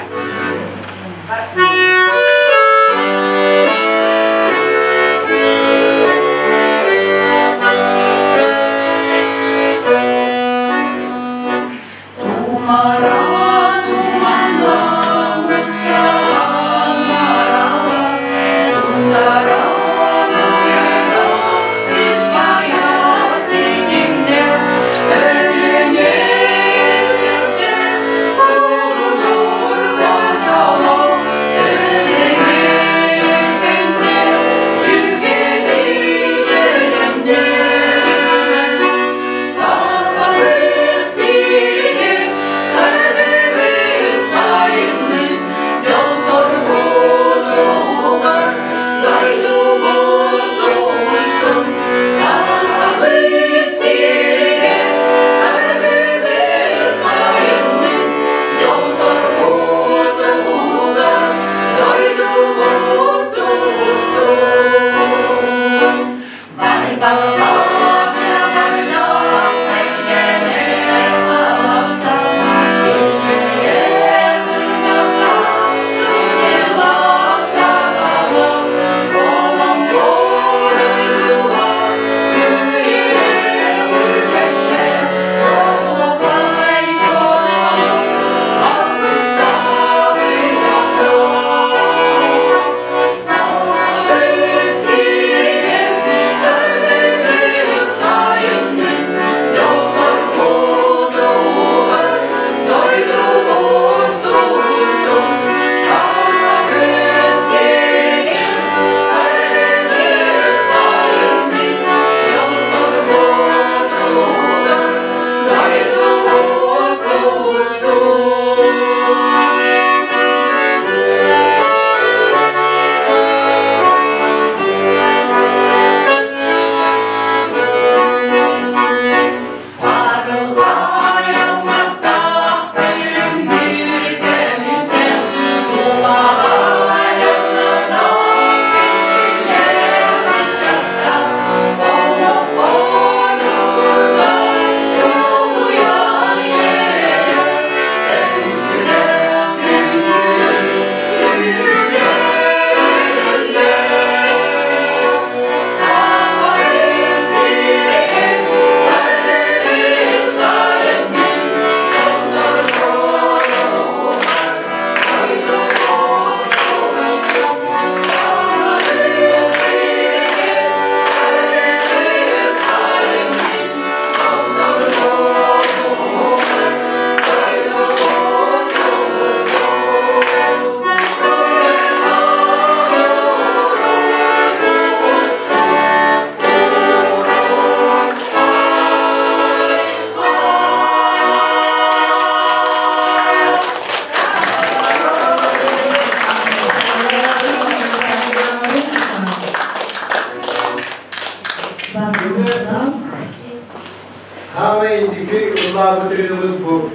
Speaker 3: Саамай инники ыллаабыт ырыабыт бу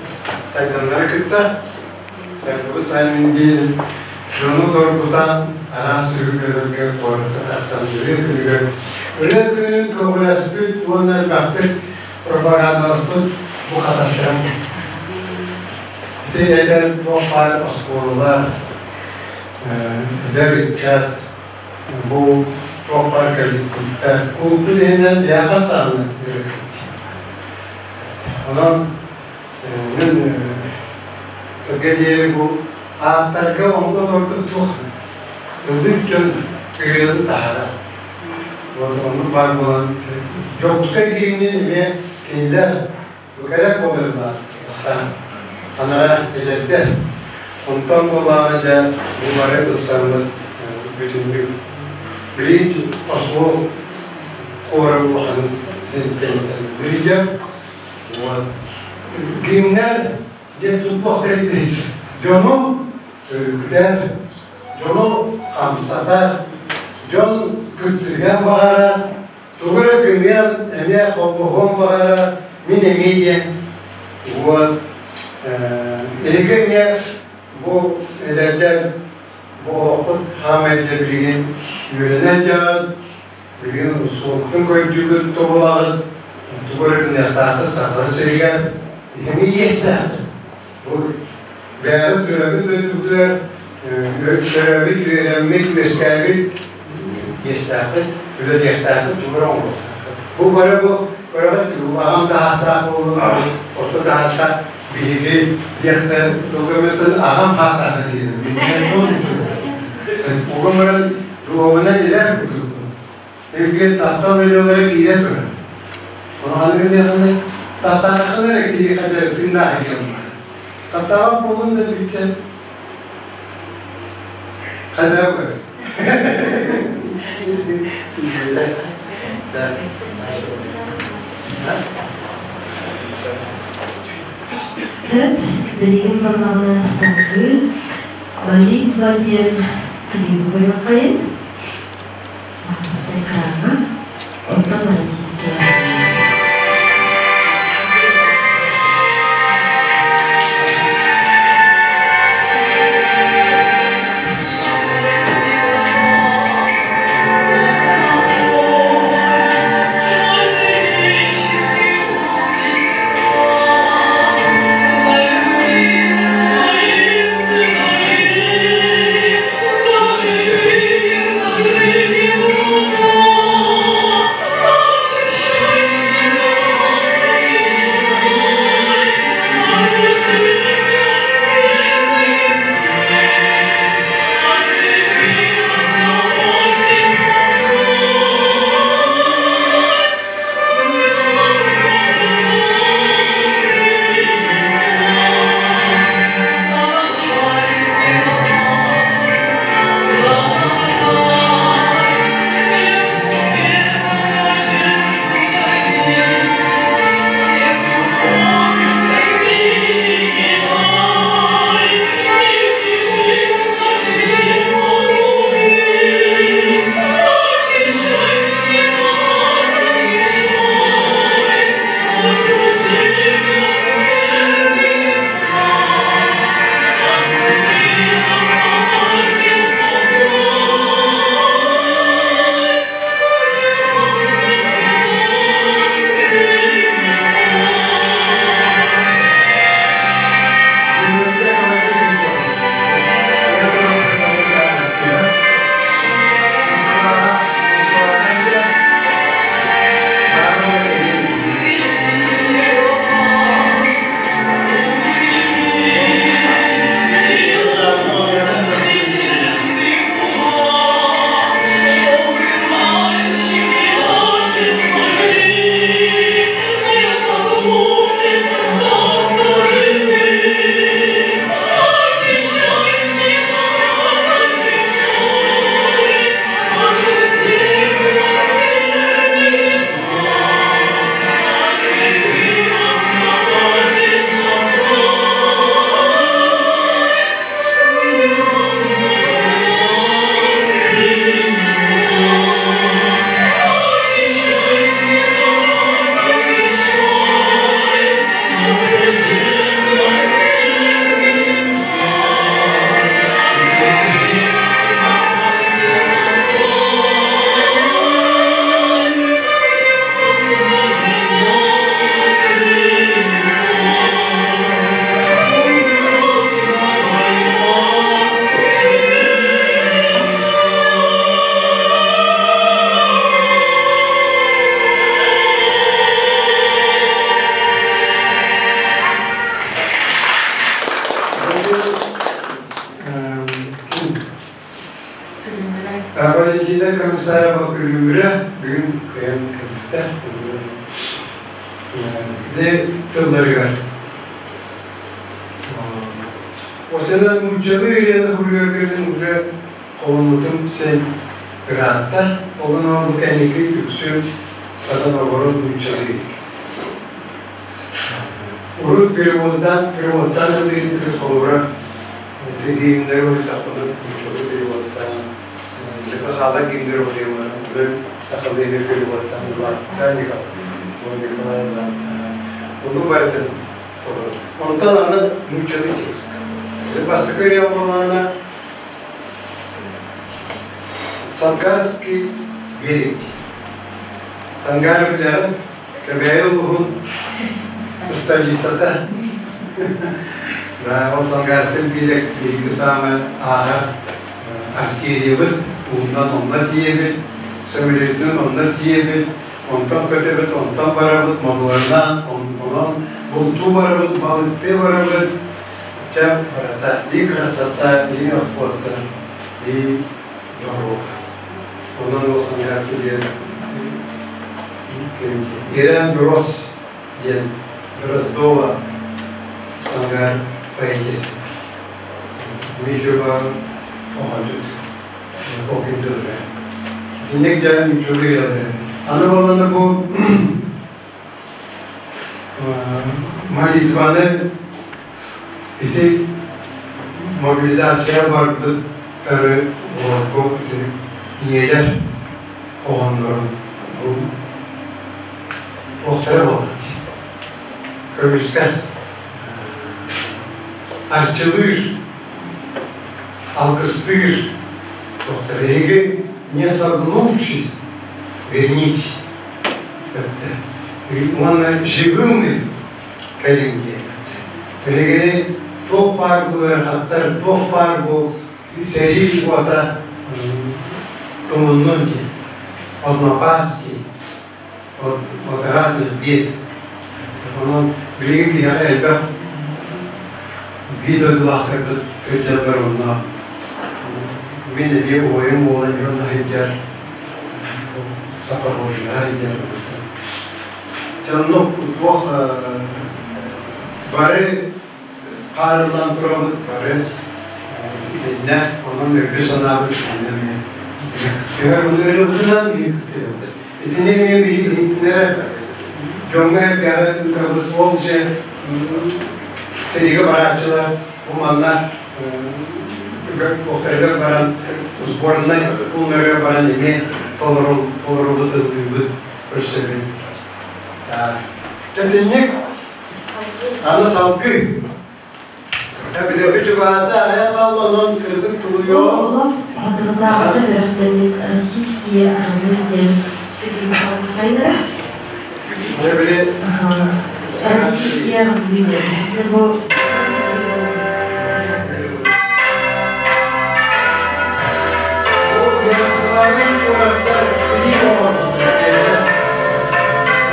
Speaker 3: сайданнары кытта Сайдыбыт сайынын диэн дьону доргутан араас түһүлгэлэргэ куоракка тахсан ырыа күнүгэр ырыа күнүн көҕүлэспит уонна элбэхтик пропагандаласпыт бу хатастарым. Ити эдэр туох баар оскуолалар, эдэр ыччат бу туох баар коллективтар кулуппут иһинэн биһиэхэ даҕаны ырыа Онон мин Төргө диэри бу ааттарга онтон ордук туох ыллык дьон ырыаны таһаарар. Вот оннук баар буолан Дьокуускай киинин эмиэ кинилэр бу кэрэ буоларылар бастаан анара эдэрдэр. Онтон буоллаҕына дьэ бу бары ылсаммыт бүтүннүү билигин оскуол хора улаханын тэнтэн Вот. Гимнэр диэн тутуох тэрилтэ дьону өрүкүтэр, дьону хамсатар, дьон кыттыһыан баҕарар, тугу эрэ гыныан эмиэ холбоһуон баҕарар, мин эмиэ диэн. Вот. Эһиги эмиэ бу эдэрдэр бу олоххут хаамай дьэ билигин үөрэнэн дьон, Билигин суолгутун көрдүүгүт тобулаҕыт, тугу эрэ гыныахтааххыт Саха сиригэр эһиги иэстээххит. Бу бэйэбит төрөөбүт дойдубутугар төрөөбүт, үөрэммит, үөскээбит иэстээххит, үлэлиэхтээххит, тугу эрэ оҥоруохтааххыт. Бу бары бу көрөҕүт, аҕам таһаастаах буоллун, орто таһаастаах биһиги диэхтэр тугу эмэтин аҕам хаастаах диир. Угун баран Дуобана билэр курдукпун. Өйгө таптал ырыалара киирэ турар. Улаханнык гыныаххына, таптаатаххына эрэ киһиэхэ дьэ тыыннаах диэн баар. Таптаабат буолуҥ да бүттэ. Хайдах көрөр?
Speaker 1: Хөп, билигин балаҕаны салгыы Молитва диэн клиби көрүөххэйин. Экраҥҥа, онтон российская.
Speaker 3: Комиссарова Күлүмүрэ бүгүн кыайан кэлбитэ. Ити тылларыгар Осена нууччалыы ырыаны суруйарга уже холонмутум син ыраатта. Ол бу кэнники үксүн сатан оборот нууччалыы. Урут переводтаан ылыырытыгар холобура гимнери уруйдахпына нууччалыы переводтаан Жакахала гимнери уруйумана бүгүн сахалыы переводтаан ылааттаа Николай ылааттаа. Ону барытын толору. Онтон аны нууччалыы текст. Бастакы ырыа буоллаҕына Сангарский берег. Сангар билэҕин Кэбээйи улууһун столицата. Ол Сангарскай биэрэк биһиги саамай ааһар артериябыт, уунан онно тиийэбит, сөмөлүөтүнэн онно тиийэбит, онтон көтөбүт, онтон барабыт, мотуорунан, онон бултуу барабыт, балыктыы барабыт. Чэ, барыта и красота, и охота, и дорога. Онон ол Сангарскай биэрэк Ирен Гросс диэн Дроздова Сангар поэтесса. Видеоға оҕонньут толкуйдуулар. Итинник дьэ үчүгэй. Аны буоллана бу молитваны ити мобилизация барбыттары олорго ити ийэлэр оҕоннорун бу охторо буолла дии. Көмүскэс арчылыыр, алгыстыыр доктор. Эһиги не согнувшись, вернитесь. Уонна живыми кэлиҥ диэн. Эһигини туох баар бу ыарахаттар, туох баар бу сэрии уота тумуннун диэн, от напасти, от разных бед. Онон билигин биһиэхэ элбэх биир дойдулаахтарбыт сылдьаллар онно мин эмиэ убайым уола дьон сылдьар Запорожьеҕа сылдьар. Дьонно туох бары хаарыллан турабыт, бары итиннэ онон өйбүт санаабыт итиннэ эмиэ кыттыһар ыарыыбытынан биһи кыттыһабыт. Итини эмиэ биһи иһитиннэрэ дьоҥҥо элбэҕи ыытабыт. Ол же сэриигэ барааччылар бу манна туохтарыгар баран сборнай пууннарыгар баран эмиэ толорубут ыллыыбыт көрсөбүт. Тэтинник аны салгыы Эбитэби чугаһата аҕыйах хаалла, онон кырытык тулуйуо.
Speaker 1: Олох соторутааҕыта үөрэхтэммит Российские орлы диэн сайдара. Российские орлы диэн. Бу
Speaker 3: Ярославль куораттар илии оҥорбуттар.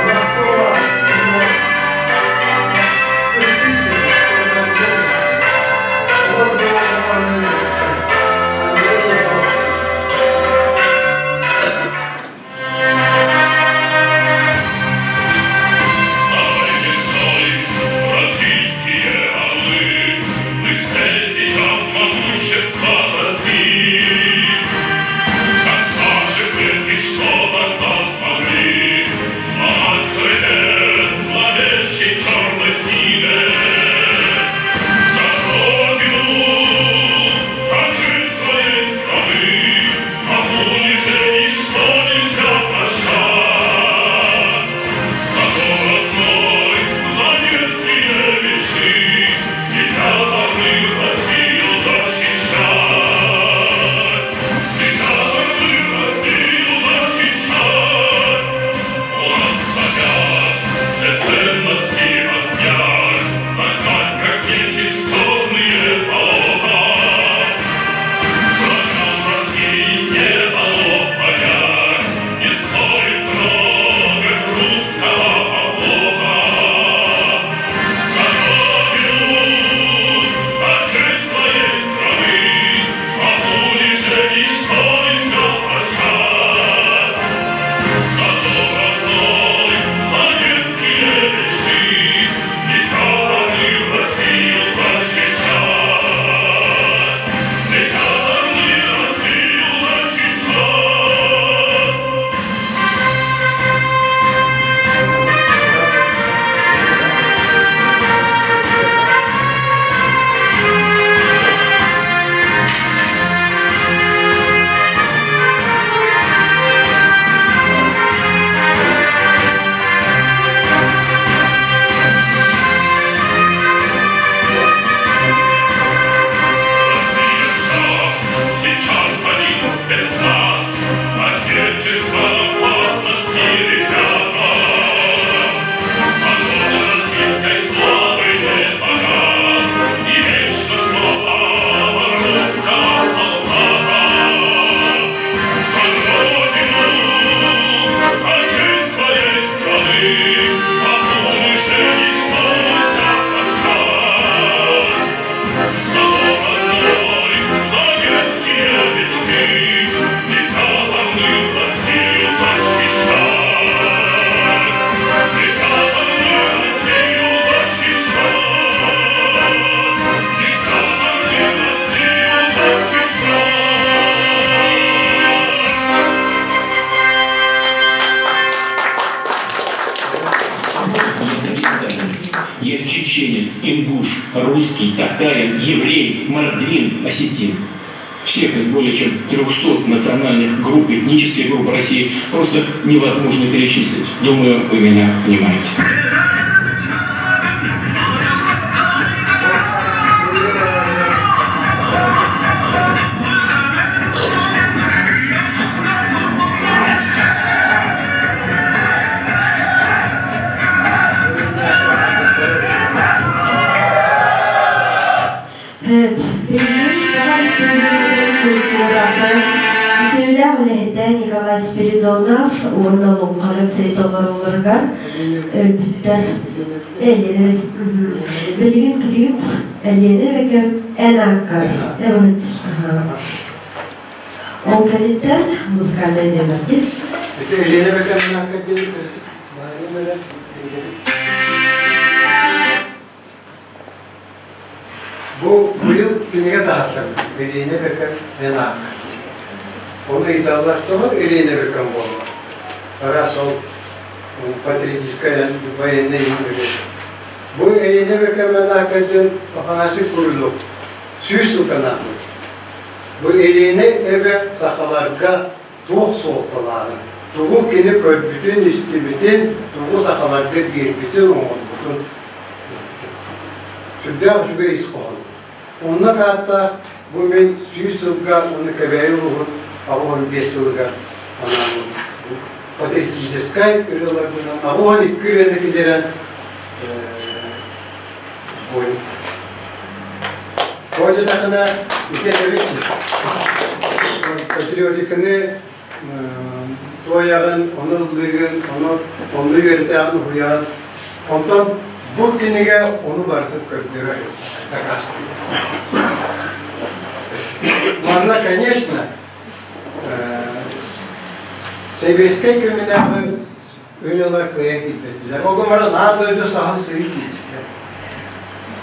Speaker 3: Ростова
Speaker 2: Старой весной российские Я чеченец, ингуш, русский, татарин, еврей, мордвин, осетин. Всех из более чем 300 национальных групп, этнических групп России просто невозможно перечислить. Думаю, вы меня понимаете.
Speaker 1: Үтүөлээх үлэһитэ Николай Спиридонов уонна Луҥхаров толорууларыгар өлбүттэр. Элиэнэ билигин клип Элиэнэ Бекем эн ааккар эбэт. Ол кэнниттэн музыкальнай нөмердик.
Speaker 3: Это Елена Бекем эн ааккар диэн Бу быйыл кинигэ таһаарсабыт Елена Бекем эн ааккар. Ону ыйыталлар тоҕо Елена Бекем буолла? Араас ол патриотическай военный Бу Елена Бекем эн ааккар диэн Афанасий Курилов 100 сылтан Бу Елена эбэ сахаларга туох суолталааҕын, тугу кини көрбүтүн, истибитин, тугу сахаларга биэрбитин, оҥорбутун сүрдээх үчүгэй ис хоһоон. Онно аата бу мин 100 сылга уонна Кэбээйи улууһун 85 сылыгар анааммын патриотическай ырыаларбынан 82 ырыаны киллэрэн буойун. Тоҕо диэтэххинэ ити этэбит патриотиканы туойаҕын, ону ыллыыгын, ону онно үөрэтэҕин, уһуйаҕын. Онтон бу кинигэ ону барытын көрдөрөр, дакаастыыр. Манна, конечно, сэбиэскэй кэминээҕи ырыалар кыайан киирбэтилэр. Ол баран аан дойду саһыл сыһыы киирбитэ.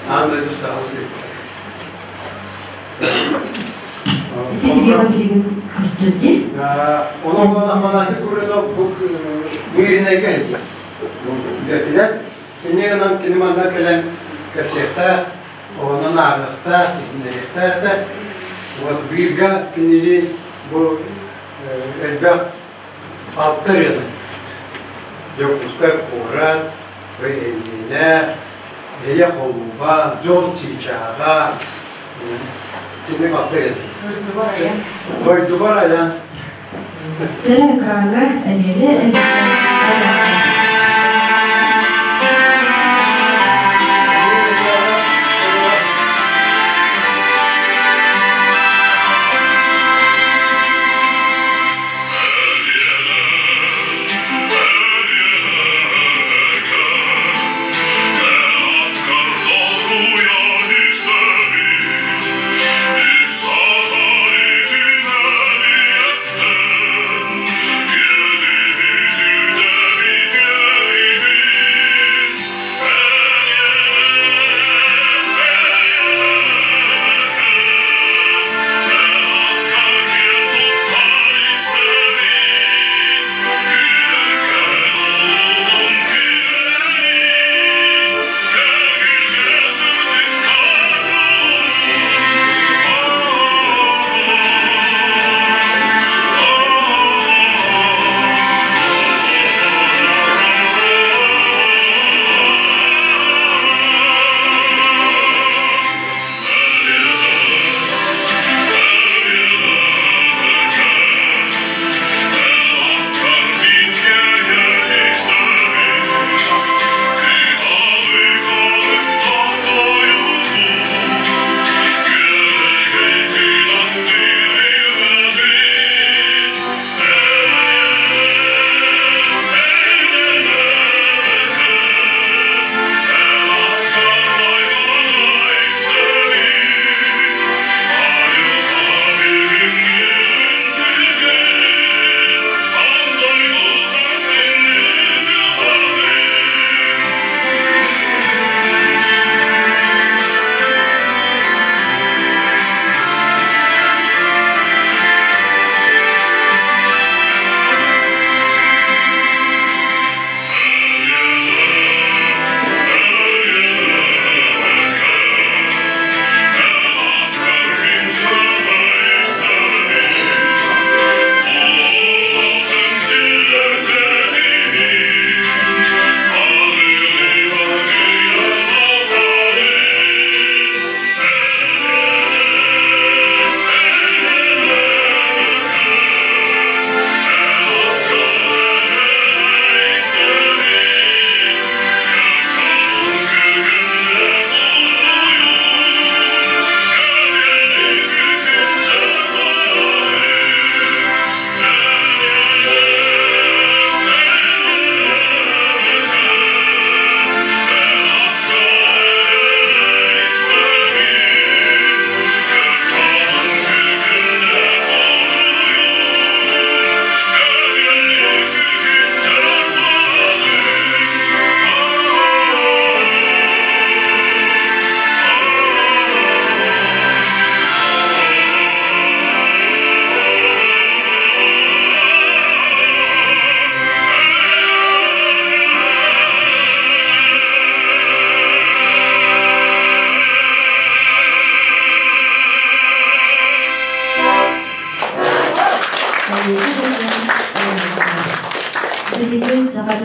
Speaker 3: Аан дойду саһыл сыһыы.
Speaker 1: Ити видео билигин көстүрди.
Speaker 3: Ону булан Афанасий Куринов бу Мииринэйгэ үлэтинэн кини гынан кини манна кэлэн кэпсиэхтээх, онон ааҕыахтаах, иһитиннэриэхтээх этэ. Вот бииргэ кинилиин бу элбэх алта ырыаны Дьокуускай куорат, Элиэнэ, Эйэ холууба, Дьол чыычааҕа, кини алта ырыаны. Дойдубар айан.
Speaker 1: Чэрэ экраҥҥа Элиэнэ эбэтэр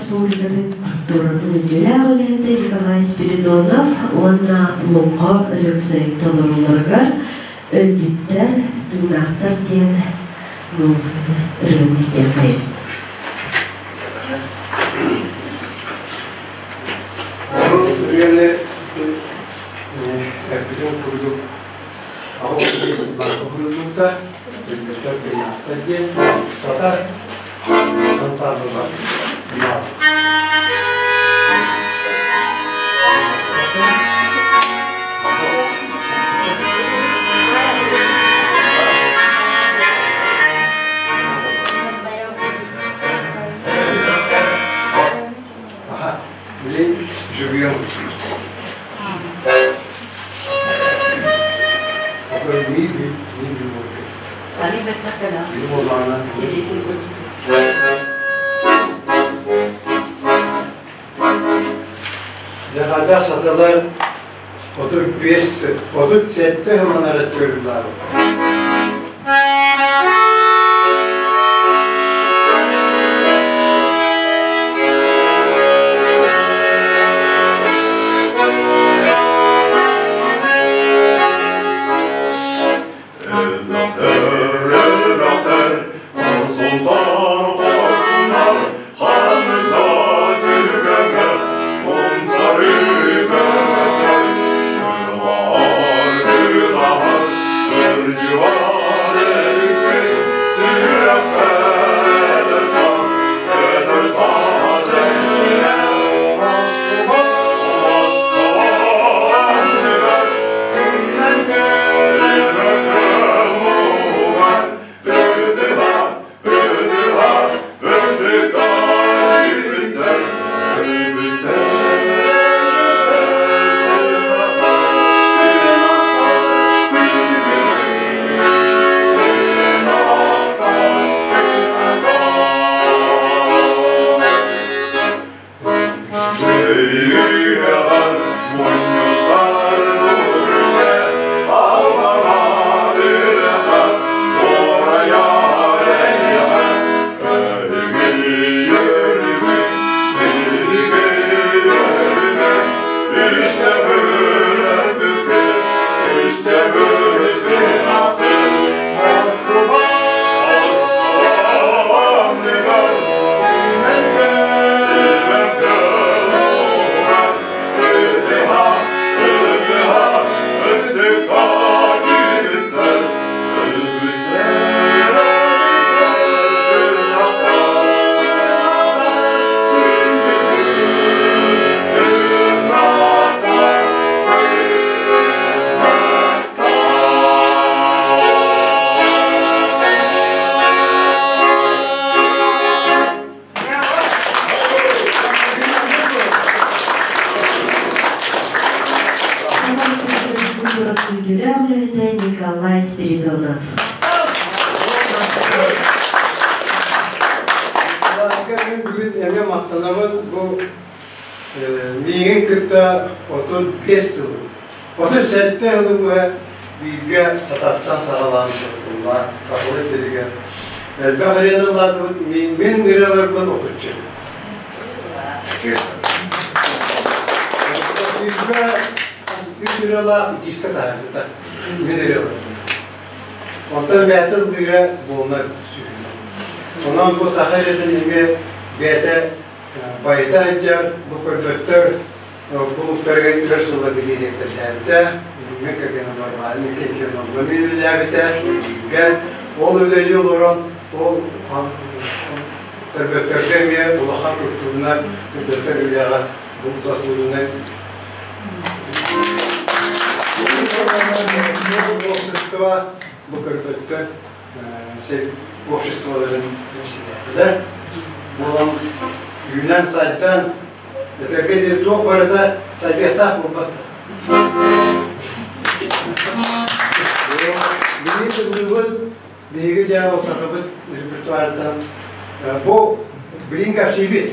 Speaker 1: Республикатын культуратын үтүөлээх үлэһитэ Николай Спиридонов уонна Луҥха Өлөксөй толорууларыгар Өлбүттэр, тыыннаахтар диэн музыканы ырыаны истиэххэйиҥ.
Speaker 3: Бу ырыаны эппитим курдук аҕа сылларга уһуйуллубута, өлбүттэр тыыннаахтар диэн сатар ансаамбыллар Аха, билин живьем. Дьахатар саталар 35, 37 сыллар өттүгэр
Speaker 1: Николай Спиридонов.
Speaker 3: Мен бүгүн эмиэ махтанабын бу миигин кытта 35 сыл, 37 сылы быһа бииргэ сататтан саҕалаан туртуллаан Баһылай сиригэр элбэх ырыаны ыллаатыбыт мин ырыаларбын отучча. Үс ырыалаах диска таһаарбыта мин ырыаларым. Онтон бэйэтэ ыллыыра буолна сүүрүнэ. Онон бу саха ырыатын эмиэ бэйэтэ байыта сылдьар, бу көрбөттөр кулууптарыгар өр сылларга дириэктэрдээбитэ, мен кэргэним Варвара Никитична үлэлээбитэ, бииргэ. Ол үлэлии олорон, ол көрбөттөргө эмиэ улахан культурнай үрдэтэр үлэҕэ бу заслуженный общество бу көрбөттөр обществоларын председателэ буолан үүнэн сайдан этэргэ диэри туох барыта сайдыахтаах буолбат. Билии тыллыыбыт биһиги дьаабыл сатабыт репертуарыттан бу билин кэпсиибит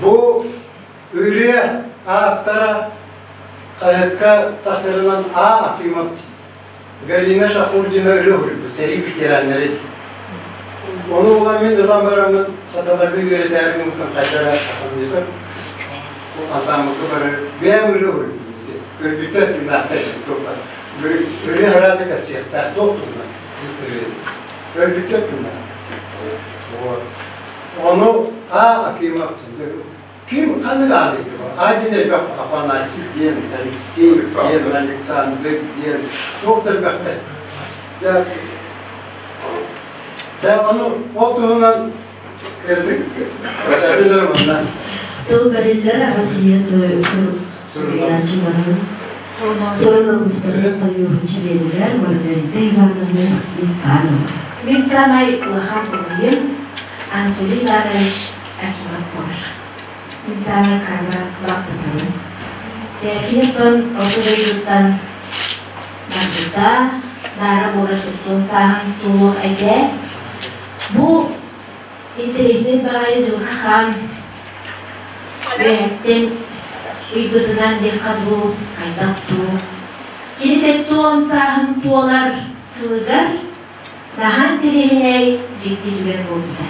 Speaker 3: бу ырыа ааптара хаһыакка тахсарынан А. Акимов Галина Шахурдина ырыа суруйбут сэрии ветераннары. Ону улам мин ылан бараммын саталарга үөрэтээри гыммытым хайда эрэ хатамньытым. Ансаамбылга барар бэйэм ырыа өлбүттэр тыыннаахтар туохха ырыа араата кэпсиэхтээх туох туһунан ырыа өлбүттэр тыыннаахтар. Вот. Ону А. Акимов ким ханнык ааны А диэн элбэх Афанасий диэн, Алексей диэн, Александр диэн туох да элбэхтэр. Дьэ, ону ол туһунан кыратык манна.
Speaker 1: Тыл бэриллэр Россия суруйааччыларын суруналыыстарын сойууһун чилиэнигэр Маргарита Ивановна Степанова.
Speaker 5: Мин саамай улахан убайым Анатолий Иванович Акимов буолар. Мин саамай карабар балтытабын. Сээкини орто дойдуттан барбыта, баара буолар сыттуон сааһын туолуох этэ. Бу интэриэһинэй баҕайы дьылҕа хаан үөһэттэн ыйбытынан диэххэ дуу, хайдах дуу. Кини 70 сааһын туолар сылыгар наһаа интэриэһинэй дьикти түгэн буолбута.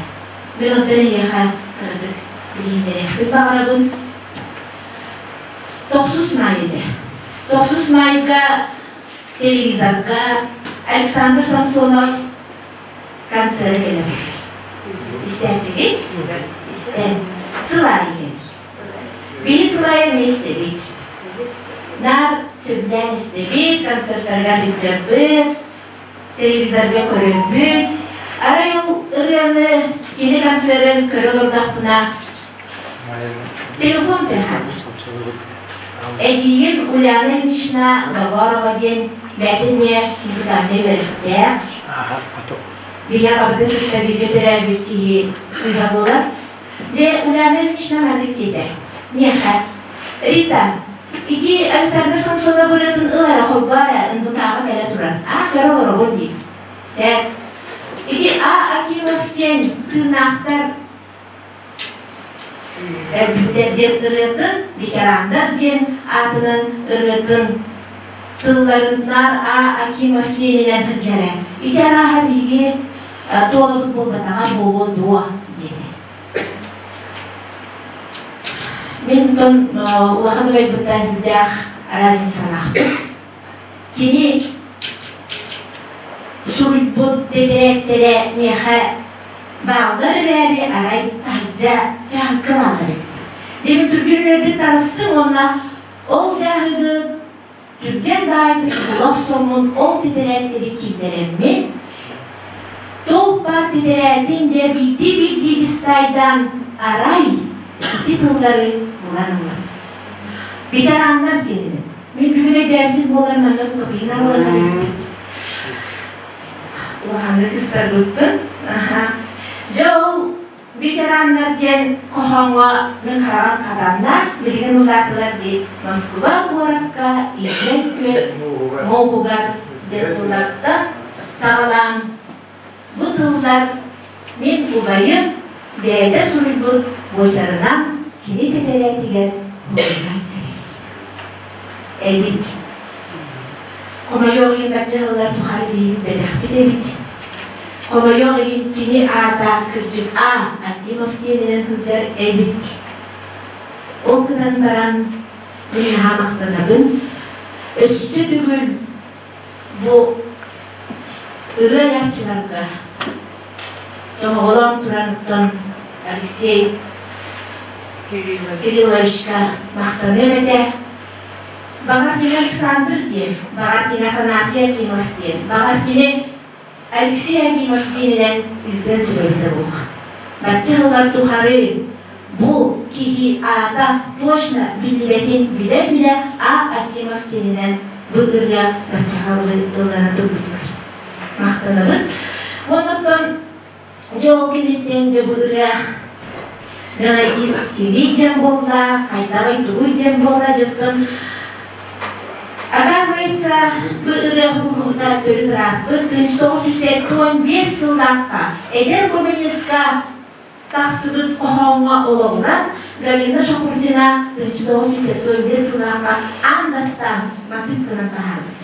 Speaker 5: Мин онтон эһиэхэ кыратык билиһиннэриэхпин баҕарабын. Тохсус маай этэ. Тохсус маайга телевизорга Александр Самсонов концера кэлэр. Истээччигит? Истэн. Сыл аайы кэлэр. Биһи сыл аайы эмиэ истэбит. Наар сөбүлээн истэбит, концертарыгар илдьэрбит, телевизорга көрөрбүт. Арай ол ырыаны кини концерын көрө олордохпуна телефон тыаһаата. Эдьиийим Ульяна Ильинична Говорова диэн бэйэтэ эмиэ музыкальнай үөрэхтээх. Биһи аҕабытын кытта бииргэ төрөөбүт киһи кыыһа буолар. Дьэ, Ульяна Ильинична маннык диэтэ. Миэхэ, Рита, ити Александр Самсонов ырыатын ыл эрэ, холбоо эрэ, НБК-ҕа кэлэ турар. Аа, көрө олоробун дии. Сөп. Ити А. Акимов диэн тыыннаахтар Өлбүттэр диэн ырыатын, ветераннар диэн аатынан ырыатын тылларын наар А. Акимов диэнинэн сылдьара. Ити арааһа биһиги туолабыт буолбатаҕа буолуо дуо диэтэ. Мин онтон улахан убайбыттан сүрдээх разницалаахпын. Кини суруйбут тэтэрээттэрэ миэхэ бааллар эрээри, арай таһырдьа дьааһыкка бааллар эбит. Дьэ, түргэн үөрдүк таҕыстым уонна ол дьааһыгы түргэн баайдык була охсоммун ол тэтэрээттэри киллэрэммин, туох баар тэтэрээтин дьэ биирдии-биирдии листайдаан арай ити тыллары булан ыллым. Ветераннар диэнинэн. Мин бүгүн өйдөөбүтүм буолар манна копиин аллаха эбиппит. Улаханнык ыстарбыппын. Дьэ ол ветераннар диэн хоһооҥҥо мин хараҕым хатанна, билигин улаатылар дии Москва куоракка Иирэн күөл мууһугар диэн тыллартан саҕалаан бу тыллар мин убайым бэйэтэ суруйбут буочарынан кини тэтэрээтигэр хоруйдаан эбит. Хомойуох иһин бачча тухары биһиги билбэтэхпит эбит. Хомойуох иһин кини аата кырдьык А. Акимов диэнинэн сылдьар эбит. Ол гынан баран мин наһаа махтанабын. Өссө бүгүн бу ырыа айааччыларга тоһоҕолоон туран оттон Алексей Кирилловичка махтаныам этэ. Баҕар кини Александр диэн, баҕар кини Афанасий Акимов диэн, баҕар кини Алексей Акимов диэнинэн ыытыан сөп эбитэ буолуо. Бачча сыллар тухары бу киһи аата точно биллибэтин билэ-билэ А. Акимов диэнинэн бу ырыа баччаҕа ыллана турбутугар махтанабын. Оннуттан дьэ ол кэнниттэн дьэ бу ырыа мелодист кимий диэн буолла, хайдаҕый тугуй диэн буолла дьоттон Оказывается, бу ырыа уһуллубута төрүт ырааппыт 1975 сыллаахха эдэр коммунистка тахсыбыт хоһооҥҥо олоҕуран Галина Шахурдина 1975 сыллаахха аан бастаан матыып гынан таһаарбыт.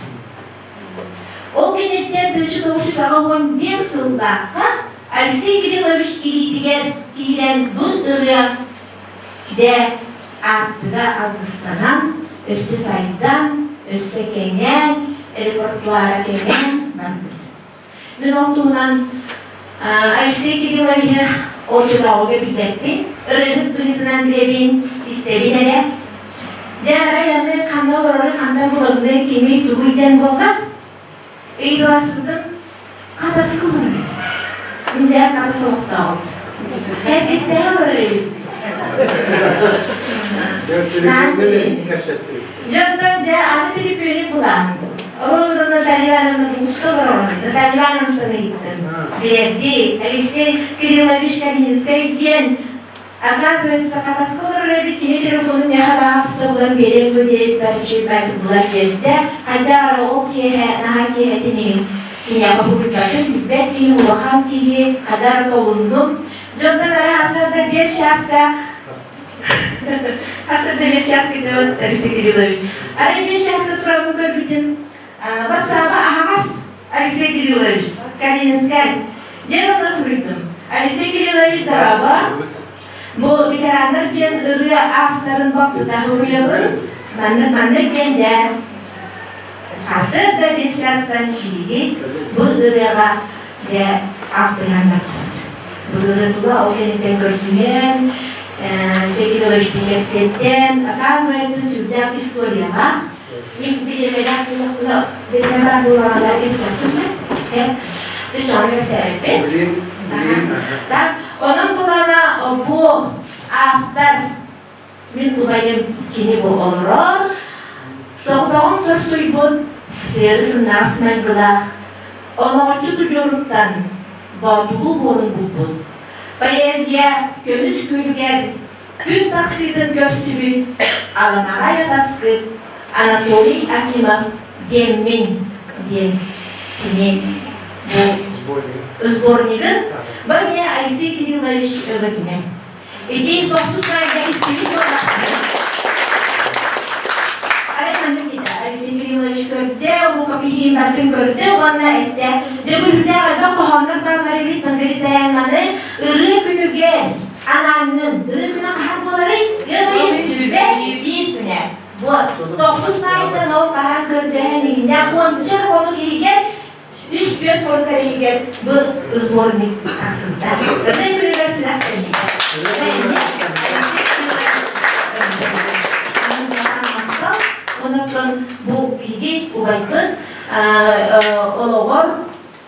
Speaker 5: Ол кэнниттэн 1985 сыллаахха Алексей Кириллович илиитигэр киирэн бу ырыа дьэ аартыга алгыстанан, өссө сайдан, өссө кэҥээн, репертуара кэҥээн барбыт. Мин ол туһунан Алексей Кирилловиһы ол чытауга билбэппин, ырыаһыт быһыытынан билэбин, истэбин эрэ. Дьэ арай аны ханна олорору, ханна булабыны, кими, тугу диэн буолла. Ыйыталаспытым хатаска олорор эбит. Мин хатас олохтооҕум. Эргистэһэ олорор эбит. Дьонтон дьэ аны төлөпүөнүн булааһын. Оруобута Наталья Ивановна Бугуска олорорун, Наталья Ивановнаттан ыйыттым. Билэрдии, Алексей Кириллович Калининскай диэн Оказывается, хатаска олорор эбит, кини телефонун миэхэ баҕаста булан биэриэм дуо диэбиппэр үчүгэй булан биэрдэ. Хайдах эрэ ол киэһэ, наһаа киэһэтин иһин киниэхэ бугуйбатын билбэт киһи, улахан киһи, хайдах эрэ толуннум. Дьонтон эрэ хасыарда 5 чааска хасыарда 5 чааска диэбит Алексей Кириллович. Арай 5 чааска тураммын көрбүтүм, ватсаба аһаҕас Алексей Кириллович, Калининскай. Дьэ, онно суруйдум. Алексей Кириллович дорообо. Бу ветераннар диэн ырыа авторын балтыта суруйабын. Маннык маннык диэн дьэ. Хасыр да бес чаастан киһиги бу ырыаҕа дьэ алтыһан бардыбыт. Бу ырыа тула ол кэнниттэн көрсүһэн, Алексей Кирилловичтыын кэпсэттэн, оказывается, сүрдээх историялаах. Мин билимэлээх буоллахпына, билимэ баар буоллаҕына кэпсээхпин сөп. Сыччаҕын кэпсээбиппин. Так, онон булана бу автор мин убайым кини бу олорор, соҕотоҕун сорсуйбут сытыары сымнаҕас майгылаах, оноҕоччу тудьуоруттан боотулуу буорун булбут. Поэзия көмүс күөлүгэр Күн тахсыытын көрсүбүт Аламаҕай атаскыт Анатолий Акимов диэммин диэн кини бу сборнигын бу эмиэ Алексей Кириллович өҥөтүнэн. Ити тохсус маайга истибит буоллахтара. Арай маннык диэтэ Алексей Кириллович көрдө, рукопиһин барытын көрдө уонна эттэ, дьэ бу үрдээх элбэх хоһооннор бааллар эбит, Маргарита маны ырыа күнүгэр Анааннын ырыа күнэ хаһан буоларый? Ыам сүбэ биир күнэ. Вот. Тохсус маайтан ол хаһан көрдөһөн иһиннээх уонча хонук иһигэр үс түөрт хонук иһигэр бу сборник тахсыбыта. Ырыа күнүгэр сүрэхтэммитэ. Онон бу биһиги убайбыт олоҕор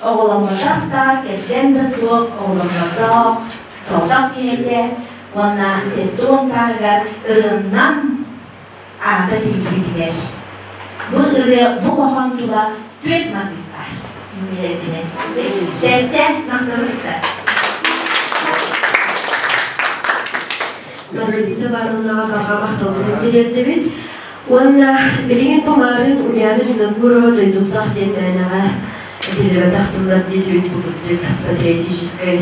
Speaker 5: Оҕоломмотох да, кэргэн да суох, оҕоломмотох, соҕотох киһи уонна 70 сааһыгар ырыаннан аата тиллибитигэр. Бу ырыа, бу хоһоон тула түөрт матыып баар. Билэрбинэн. Сэрчэ махталыттар.
Speaker 1: Маргарита Ивановнаҕа барҕа махталбытын тириэрдэбит. Уонна билигин бу маарыын Ульяна Винокурова дойдумсах диэн мээнэҕэ этиллибэтэх тыллар диэтибит бу кырдьык патриотическай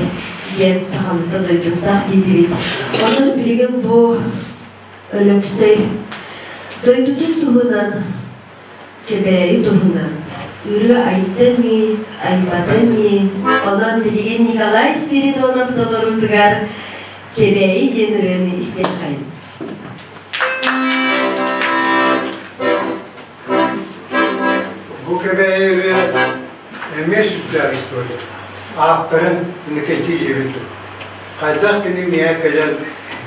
Speaker 1: диэн сахалыыта дойдумсах диэтибит. Онон билигин бу Өлөксөй дойдутун туһунан Кэбээйи туһунан ырыа айда ини, айбата ини, онон билигин Николай Спиридонов толоруутугар Кэбээйи диэн ырыаны истиэххэйин.
Speaker 3: Бу Кэбээйи ырыа эмиэ сүрдээх история. Ааптарын Иннокентий Левин Хайдах кини миэхэ кэлэн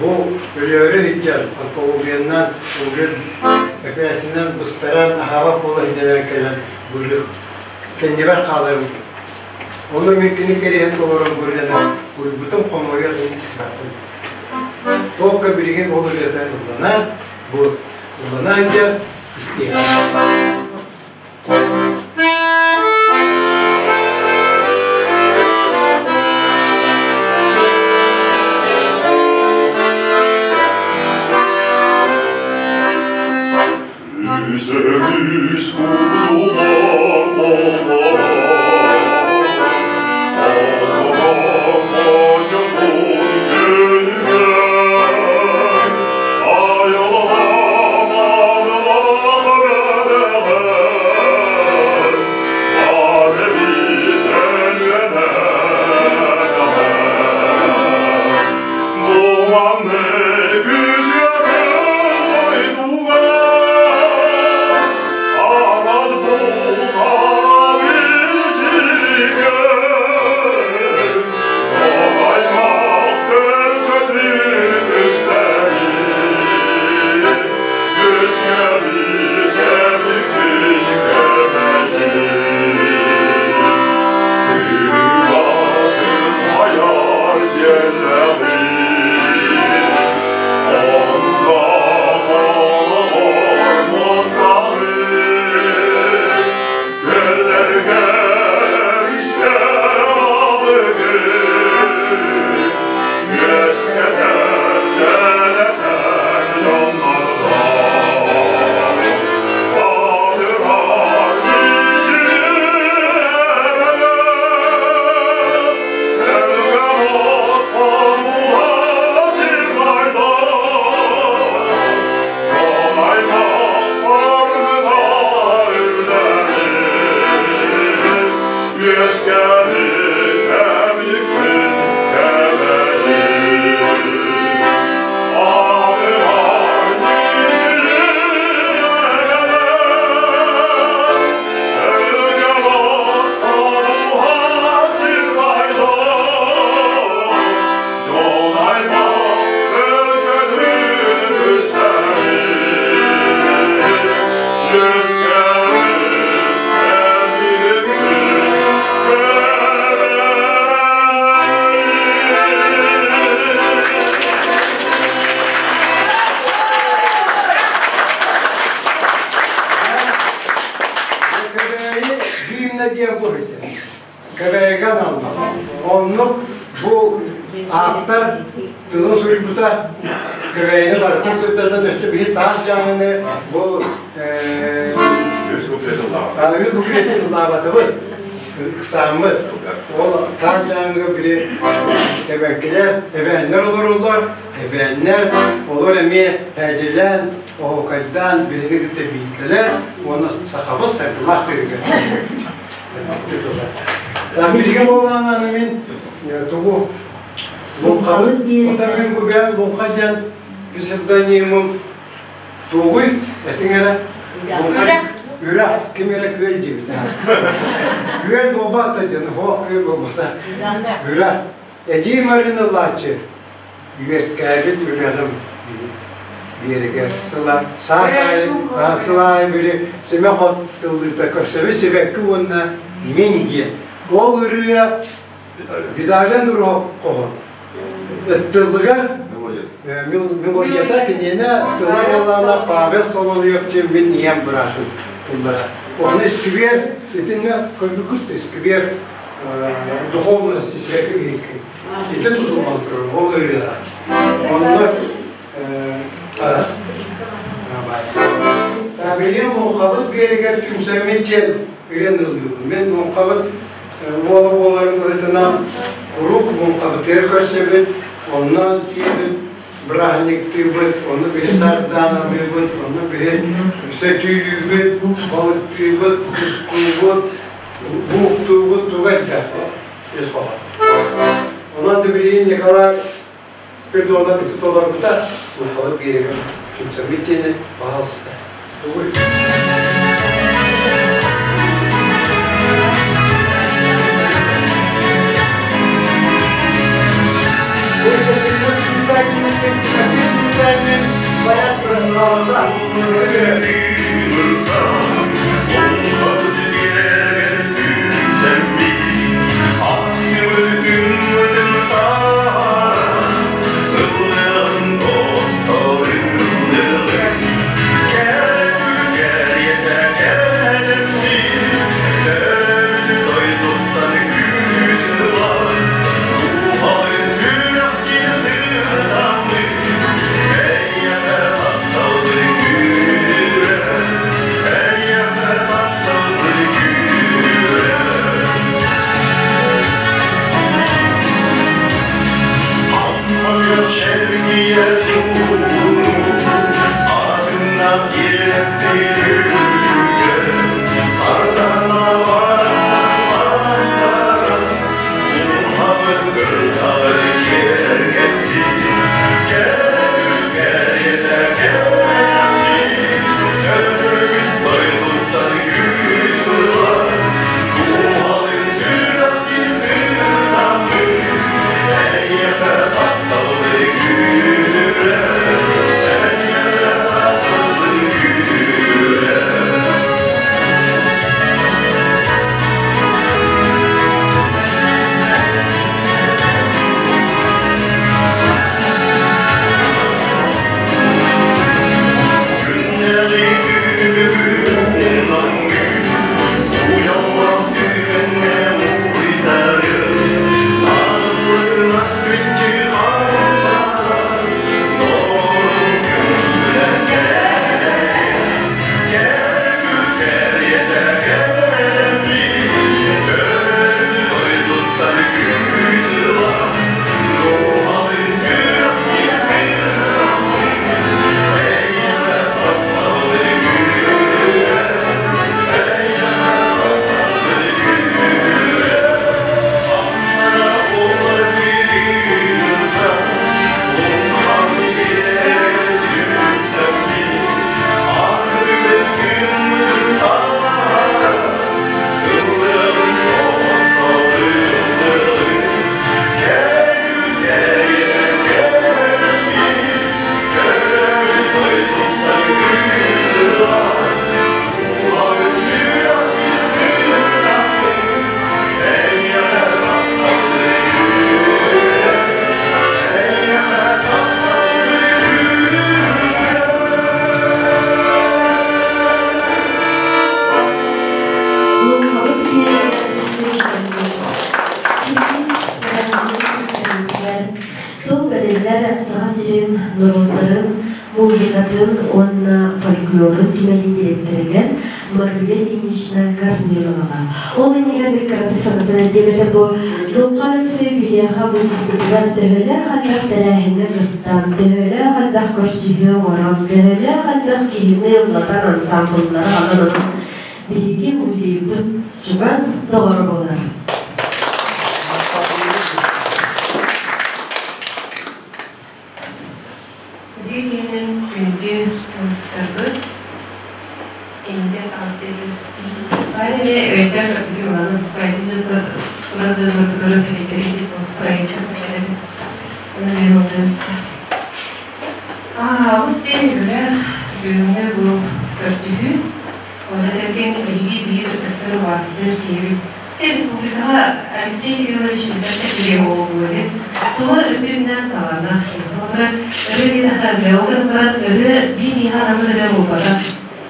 Speaker 3: бу өлөөрү сылдьан онкологиянан уже эпэрээссийэнэн быстаран аһаабат буола сылдьан кэлэн бу кэннибэр хааларым. Ону мин кини кэриэһин толорон бу уйбутум хомойуох иһин истибэппин. Только билигин ол ырыата ылланар, бу ылланан дьэ истиэхэ.
Speaker 6: Үс кулулар колдоро, Колдоро көнүгөр,
Speaker 3: тута Кэбээйини барытын сырдатан өссө биһи таас дьааҥыны бу
Speaker 6: Үс куплет ыллаабат.
Speaker 3: Үс куплетин ыллаабатыбыт. Ыксааммыт. Ол таас дьааҥыга били эбэҥкилэр, эбээннэр олороллор, эбээннэр олор эмиэ ээдьилээн, оһуокайдаан биһиги кытта бииргэлэр уонна сахабыт саргылаах сиригэр. Билигин буолаан мин тугу Луҥхабыт, ота мин бу бэйэм Луҥха диэн псевдонимым тугуй, этиҥ эрэ. Луҥха үрэх, ким эрэ күөл диэбит. Күөл буолбат да диэн, оһох күөл буолбата. Үрэх. Эдьиий Марина ыллааччы үөскээбит үрэҕим биэригэр сыла саас аайы сыл аайы били симэх от тыллыыта көрсөбүт сибэкки уонна мин диэн. Ол ырыа Видален уруок хоһон. Ыттыллыгар мелодията киниэнэ тыла буолаана Павел Соловьев диэн мин ийэм быраатым тыллара. Оны искибиэр итиннэ көрбүккүт искибиэр духовности сибэкки ити тутуллан турар ол ырыа. Онно Билигин муҥхабыт биэригэр түмсэммит диэн ырыаны ыллыыбын. Мин муҥхабыт Уола буоларын быһыытынан куруук муҥхабытыгар көрсөбүт, онно тиийэбит, бырааһынньыктыыбыт, ону биһи сарданалыыбыт, ону биһи сөтүөлүүбүт, балыктыыбыт, кустуубут, лууктуубут, туга элбэх ис хоһоон. Онон да билигин Николай Спиридонов ити толорбута, муҥхабыт биэригэр түмсэммит диэни баһаалыста. Тугуй?
Speaker 1: музыкатын уонна фольклорун түмэлин директорыгар Мария Ильинична Корниловаҕа. Ол иннигэр мин кыратык санатан этиэм этэ бу Дулҕа Өлөксөй биһиэхэ музыкабытыгар төһөлөөх элбэх тэрээһиҥҥэ кыттан, төһөлөөх элбэх көрсүһүү оҥорон, төһөлөөх элбэх киһини ыллатан ансамбллары анан биһиги музейбыт чугас доҕоро буолар.
Speaker 7: Үтүө киһинэн күндү ыалдьыттарбыт, инники таҕыс диэтир. Баай эмиэ өйдөөн көрбүтүм ылан спайди дьонто турар дьоннор которы кэлийтэрии туох проекта кэлэр. Оны мен онно истэ. Алыс диэн үөрэх бүгүҥҥү бу көрсүһүү. Онно тэргэн биһиги биир ытыктыр убаастыыр киһибит Республикаҕа Алексей Кириллович Митяев киһи буолуо Тула өттүнэн талааннаах киһи. Холобура, ырыа диэтэххэ ырыа, ол гынан баран ырыа биир киһиэхэ анаммыт ырыа буолбатах.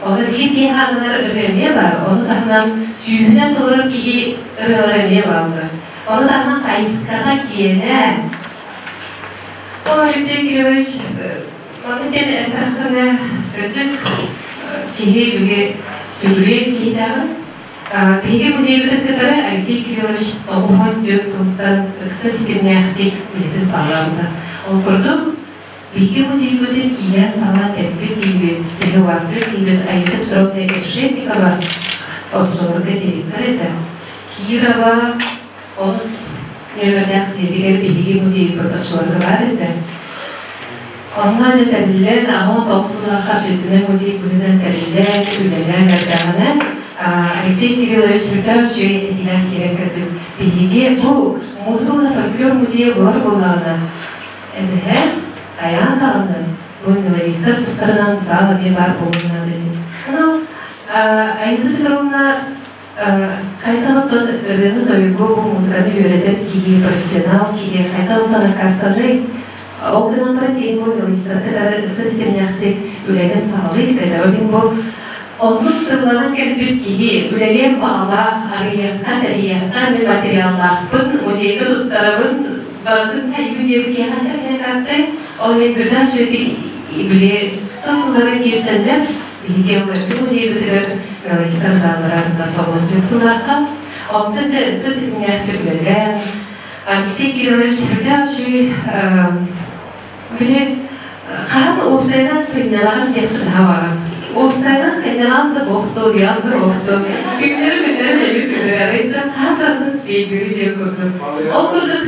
Speaker 7: Ону биир киһиэхэ ананар ырыа эмиэ баар, ону таһынан сүүһүнэн толорор киһи ырыалара эмиэ бааллар. Ону таһынан хайысхата киэнэ. Ол Алексей Кириллович маннык диэн эттэххинэ, кырдьык киһи били сүгүрүйэр киһитээҕин. Биһиги музейбытын кытары Алексей Кириллович 94 сылтан ыкса ситимнээхтик үлэтин саҕалаабыта. Ол курдук, биһиги музейбытын иилээн-саҕалаан тэрийбит киһибит, биһи убаастыыр киһибит Аиса Петровна Решетникова оччолорго директор этэ. Кирова онус нүөмэрдээх дьиэтигэр биһиги музейбыт оччолорго баар этэ. Онно дьэ тэриллэн, аҕа тоҕус сыллаахха общественнай музей быһыытынан тэриллэн, үлэлээн эрдэҕинэ, Алексей Кириллович сүрдээх үчүгэй этиилээх киирэн кэлбит. Биһиги бу музыка уонна фольклор музейа буолар буоллаҕына, эбэһэ хайаан даҕаны бу мелодистар тустарынан зал эмиэ баар буолуон наада этэ. Ону Аиза Петровна хайдах оттон ырыаны-тойугу, бу музыканы үөрэтэр киһи, профессионал киһи хайдах оттон аккаастаныай? Ол гынан баран кини бу мелодистары кытары ыкса ситимнээхтик үлэтин саҕалыыр этэ. Ол иһин бу оннук тылланан кэлбит киһи үлэлиэн баҕалаах, арыйыахха, тэрийиэххэ, мин материаллаахпын, музейга туттарабын, барытын хайыы диэбит киһиэхэ аккаастай. Ол иһин үрдээх үчүгэйдик били тыл-тыллары киирсэннэр биһиги ылыарбыт музейбытыгар мелодистар заллара тоҕуон сыллаахха. Онтон дьэ ыкса ситимнээхтик үлэлээн, Алексей Кириллович үрдээх үчүгэй били хаһан уопсайынан сынньанаҕын диэх тутаһа баара. Уопсайынан сынньанаҕын да буохту, диэн да буохту. Күннэри күннэри өлүр күннэри арыйса хаһан барытын сиэйдири диэн курдук. Ол курдук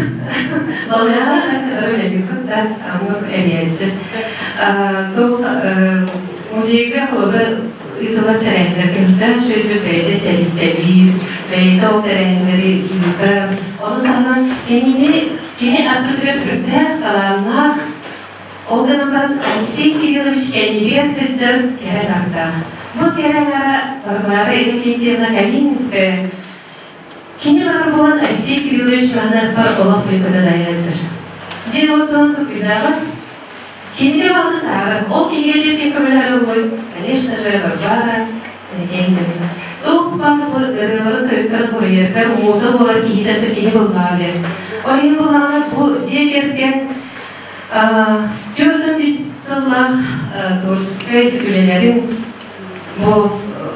Speaker 7: балыйаҕа кытары үлэлиирбит да оннук эрийээччи. Туох музейга холобура ыытыллар тэрээһиннэргэ үрдээх үчүгэйдик бэйэтэ тэрилтэлиир, бэйэтэ ол тэрээһиннэри ыытар. Ону таһынан кинини кини аттытыгар үрдээх талааннаах, ол гынан баран Алексей Кириллович кэннигэр сылдьар кэрэ аҥардаах. Бу кэрэ аҥара Варвара Иннокентьевна Калининская. Кини баар буолан Алексей Кириллович маһыныахпар олох билбэтэ дайыһыттыр. Дьиэ оттон туппуйдаабат. Кинигэ баҕатын таһаарар. Ол кинигэлэр ким көмөлөһөрө буолуой? Конечно же, Варвара Иннокентьевна. Туох баар бу ырыаларын тойуктарын суруйаргар муза буолар киһитэ кини буллаҕа диэн. Ол иһин буллаҕына бу дьиэ кэргэн 45 сыллаах творческай үлэлэрин бу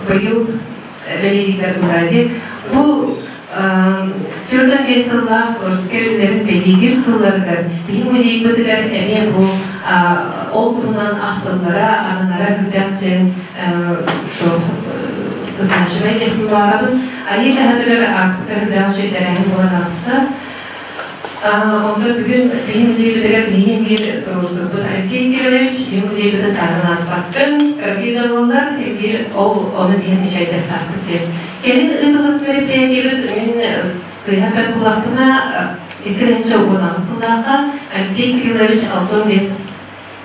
Speaker 7: быйыл бэлиэтииллэр буолаа Бу 45 сыллаах творческай үлэлэрин бэлиэтиир сылларыгар биһи музейбытыгар эмиэ бу ол туһунан ахтыллара, ананара үрдээх дьэн значимай диэхпин баҕарабын. Айыы таһатыгар ааспыкка үрдээх үчүгэй тэрээһин буолан ааспыта. Онтон бүгүн биһи музейбытыгар биһи биир туруорсубут Алексей Кириллович биһи музейбытын таһынан ааспаккын, кыргыы да буоллар, биир ол ону биһэн мичээрдэхтаахпыт диэн. Кэлин ыытыллыбыт мероприятиебыт мин сыыһа бэрт буллахпына 2010 сыллаахха Алексей Кириллович 65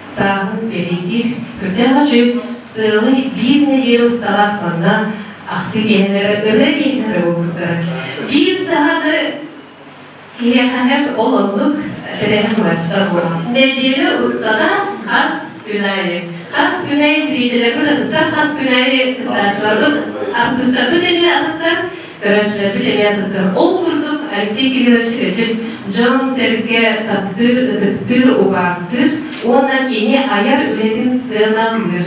Speaker 7: сааһын бэлиэтиир үрдээх үчүгэй сыалай биир нэдиэлэ усталаах манна ахтыы киэһэлэрэ, ырыа киэһэлэрэ буолбуттара. Биир даҕаны Киһиэхэ ол оннук тэрээһин булааччылар буолан. Нэдиэлэ устата хас күн аайы. Хас күн аайы зрителлэрбит атыттар, хас күн аайы кыттааччыларбыт, артыыстарбыт эмиэ атыттар, көрөөччүлэрбит эмиэ атыттар. Ол курдук Алексей Кириллович Кырдьык дьон-сэргэ таптыыр, ытыктыыр, убаастыыр. уонна кини айар үлэтин сыаналыыр.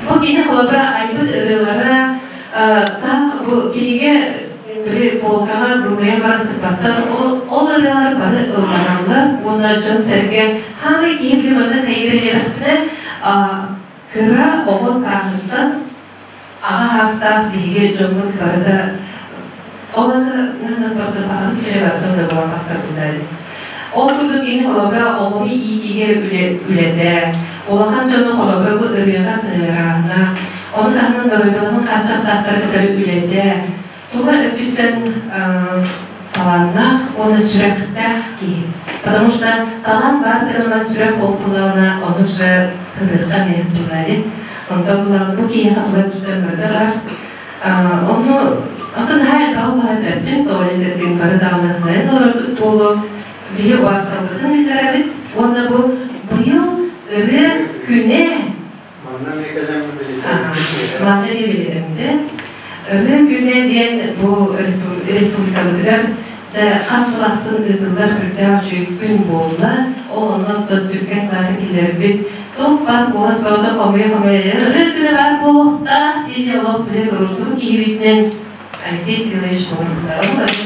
Speaker 7: Бу кини холобура айбыт ырыалара таах бу кинигэ били полкаҕа былайан бара сыппаттар, ол ырыалар бары ылланаллар уонна дьон-сэргэ хаамай киһи били манна хайыыра диэтэхпинэ кыра оҕо сааһыттан аҕа саастаах биһиги дьоммут барыта ол ата наһаа барыта сахабыт сирэ барыта да буолан тахсарбыта. Ол курдук кини холобура оҕону иитиигэ үлэтэ, улахан дьону холобура бу ырыаҕа сыһыарааһына, ону таһынан доруобуйаларын хааччахтаахтары кытары үлэтэ, тула өттүттэн талааннаах уонна сүрэхтээх киһи. Потому что талаан баар гынан сүрэх ол былаана ону же кытыахха эмиэ туһаайы. Онтон былаана бу киһиэхэ тула өттүттэн барыта бар. Онну атын хай тау хаһа бэртин туалеттердин бары даҕаны олорордук буолу биһи уасталбытын билдэрэбит уонна бу быйыл ырыа күнэ манна билиримде ырыа күнэ диэн бу республикабытыгар дьэ хас сыл ахсын ыытыллар үрдээх үчүгэй күн буолла. Ол онно сүргэн баары киллэрбит туох баар куолас бөҕөтө хомуйа-хомуйа ырыа күнэ баар буолуохтаах дии олох билэ турсубут киһибитинэн Алексей Кириллович буоларбыта. Ону барытын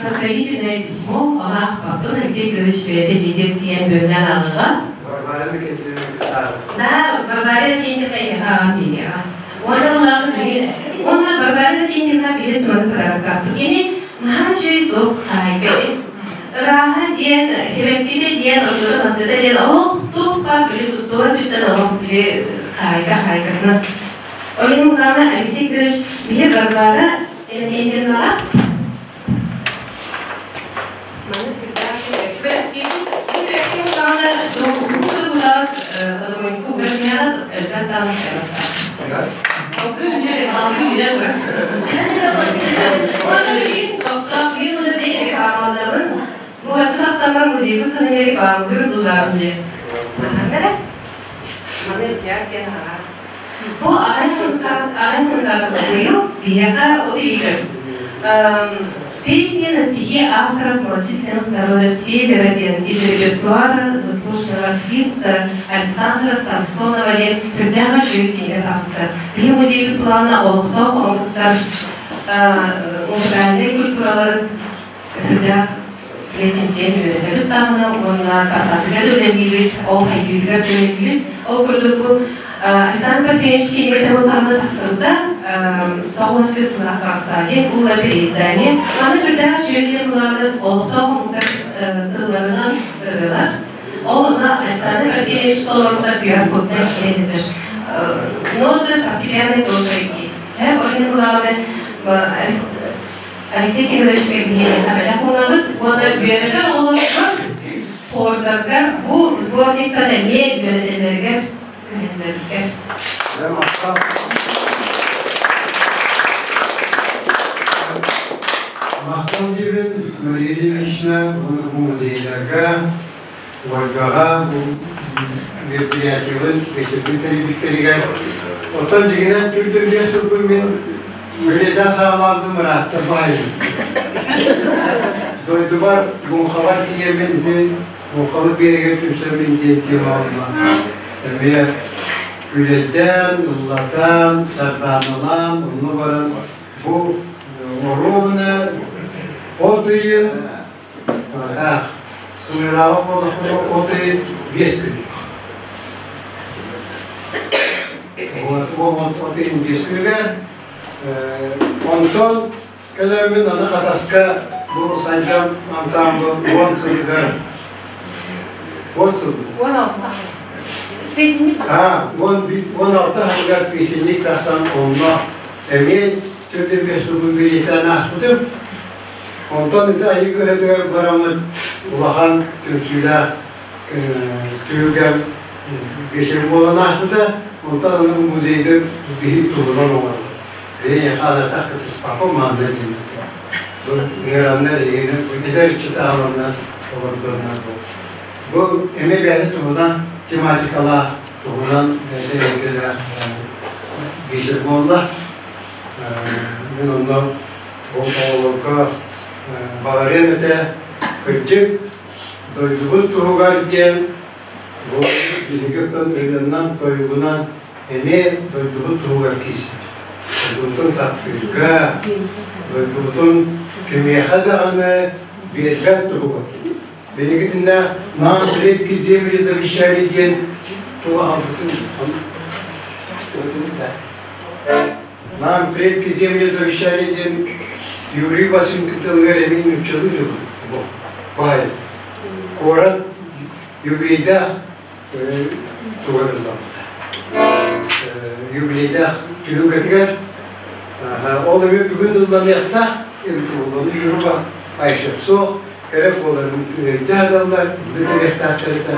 Speaker 7: Поздравительное письмо анаах баптын Алексей Кириллович бэйэтэ дьиэтигэр тиийэн бөөллөөн ааҕыаҕа. Да, Варвара Иннокентьевна ааҕан биэриэҕэ. Уонна булаҕын уонна Варвара Иннокентьевна биир сыманы подароктаахпыт. Кини наһаа үчүгэй туох хаайка ырааһа диэн, хибэккитэ диэн, ортото мантыта диэн олох туох баар били туттула түттэн олох били хаайка хаайкатынан. Ол иһин булаҕына Алексей Кириллович биһи Варвара Иннокентьевнаҕа Маннык үрдээх бэлэхтиибит. Бу сүрэххэ ыллаҕына докумуонку докумуонку үөрэннэҕин элбэх даҕаны Алгы үлэ турар. Уонна билигин тохтоох биир уонна бэйэ рекламаларабын. Бу сахсаммар музейбыт туһунан рекламалыыр дулаабын диэн. Аһан Маны дьар диэн аҕа. Бу аҕай хонтаан быйыл биһиэхэ от ыйыгар Песни на стихи авторов малочисленных народов Севера диэн из репертуара заслуженного артиста Александра Самсонова диэн түрдээх үчүгэй кинигэ таҕыста. Биһи музейбит плана олохтоох омуктар музыкальнай культураларын үрдээх чинчийэн үөрэтэбит даҕаны уонна тарҕатыгар да үлэлиибит, ол хайдыытыгар да үлэлиибит. Ол курдук бу Александр Парфеньевич кинигэтэ былаана тахсыбыта тоҕус сыллаах таҕыстаҕа улла переиздание. Маны үрдээх үчүгэй былааны олохтоох омуктар тылларынан ырыалар. Ол онно Александр Парфеньевич толорута QR-кодтан киирэн сылдьар. Ноты фортепиано тоже есть. Ол иһин былааны Алексей Кириллович биһиэхэ бэлэх уунабыт уонна үөрэтэр оҕолорго хордаргар бу сборниктан эмиэ үөрэтэллэригэр күһэллэригэр.
Speaker 3: Махтал диибин Мария Ильинична бу музейдарга, Ольгаҕа бу мероприятиебын бэчэппит тэрийбиттэригэр. Оттон дьиҥинэн түрдүн биэс сылбын мин үлэтэн саҕалаабытым ыраатта баайым. Дойдубар муҥхабар тиийэммин ити муҥхабыт биэригэр түмсэммин диэн тема буолла. Эмиэ үлэйдээн, ыллатан, сардааналаан, онно баран бу оруобуна от ыйын Таах, сымыйалаабат буоллахпына от ыйын 5 күн. От ыйын 5 күнүгэр онтон кэлэммин аны Хатаска бу Сайдам ансаамбыл 10 сылыгар 10 сыл.
Speaker 4: 16. Песенник.
Speaker 3: А, 16 сылыгар песенник тахсан онно эмиэ төрдүн бес сылбын билиэтээн ааспытым. Онтон ити Айыы кыһатыгар бараммыт улахан түмсүүлээх түһүлгэм биэчэр буолан ааспыта. Онтон аны музейга биһи туһунан оҥорбут. Биһи хаалатах кытыспаппын маанна диэн. Бу ыараннар эйигин эдэр ыччат ааланнар олордоннор бу. Бу эмиэ бэйэтин туһунан тематикалаах, туһунан бэйэтэ биэчэр буолла. Мин онно Ол оҕолорго баҕарыам этэ. Кырдьык, дойдубут туһугар диэн бу биһиги оттон ырыаннан, тойугунан эмиэ дойдубут туһугар киирсибит. Дойдубутун таптыырга, дойдубутун кимиэхэ даҕаны биэрбэт туһугар. Биһигитиннэ нам предки земли завещали диэн тугу аҕалбытын Нам предки земли завещали диэн Юрий Васильевич тылыгар эмиэ нууччалыы дьон баай куорат юбилейдаах тугар ылламмыта. Юбилейдаах түһүлгэтигэр ол эмиэ бүгүн ылланыахтаах эбит буоллаҕына Юрба Айшепсов кэрэ буоларын дьаһаллар быһыахтаахтарыта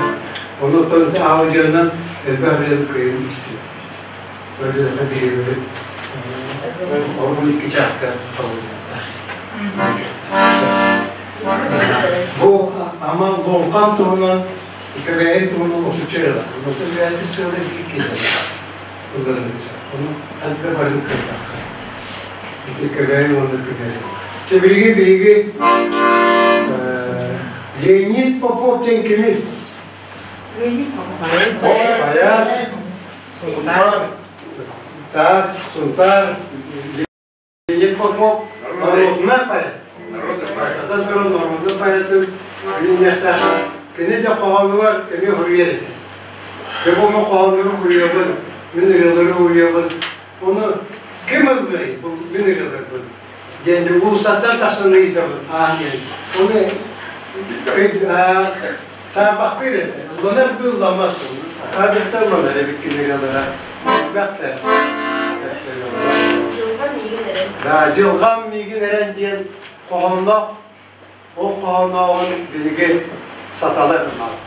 Speaker 3: онон аудионан элбэх үлэни кыайан истибит. Өлүөхэ биһиги оргун икки чааска талыллыбыттар. Бу Аман Лоҥхан туһунан Кэбээйи туһунан отучча ырыа. Онтон бэйэтэ сыала биир киһи ылларыныча. Ону ханна барын кыайбакка. Ити Кэбээйи уонна Күнэри. Чэ билигин биһиги Леонид Попов диэн кими?
Speaker 4: Леонид Попов.
Speaker 3: Поэт, Сунтаар. Так, Сунтаар. Леонид Попов народный поэт. Атан туран народный поэтын билиниэхтээх. Кини да хоһоонугар эмиэ суруйар этэ. Дьэ бу хоһооннору суруйабын, мин ырыалары суруйабын. Ону ким ыллыай бу мин ырыаларбын? Диэн уулуссаттан тахсан ыйытабын аан диэн. Ону саарбахтыыр этэ. Ылланар дуу, ылламмат дуу. Акаадырча ылланар эбиккин ырыалара. Элбэх
Speaker 1: Дьылҕам миигин эрэн.
Speaker 3: Да, дьылҕам миигин эрэн диэн хоһоонноох, ол хоһооннооҕун биһиги саталар ыллаабыт.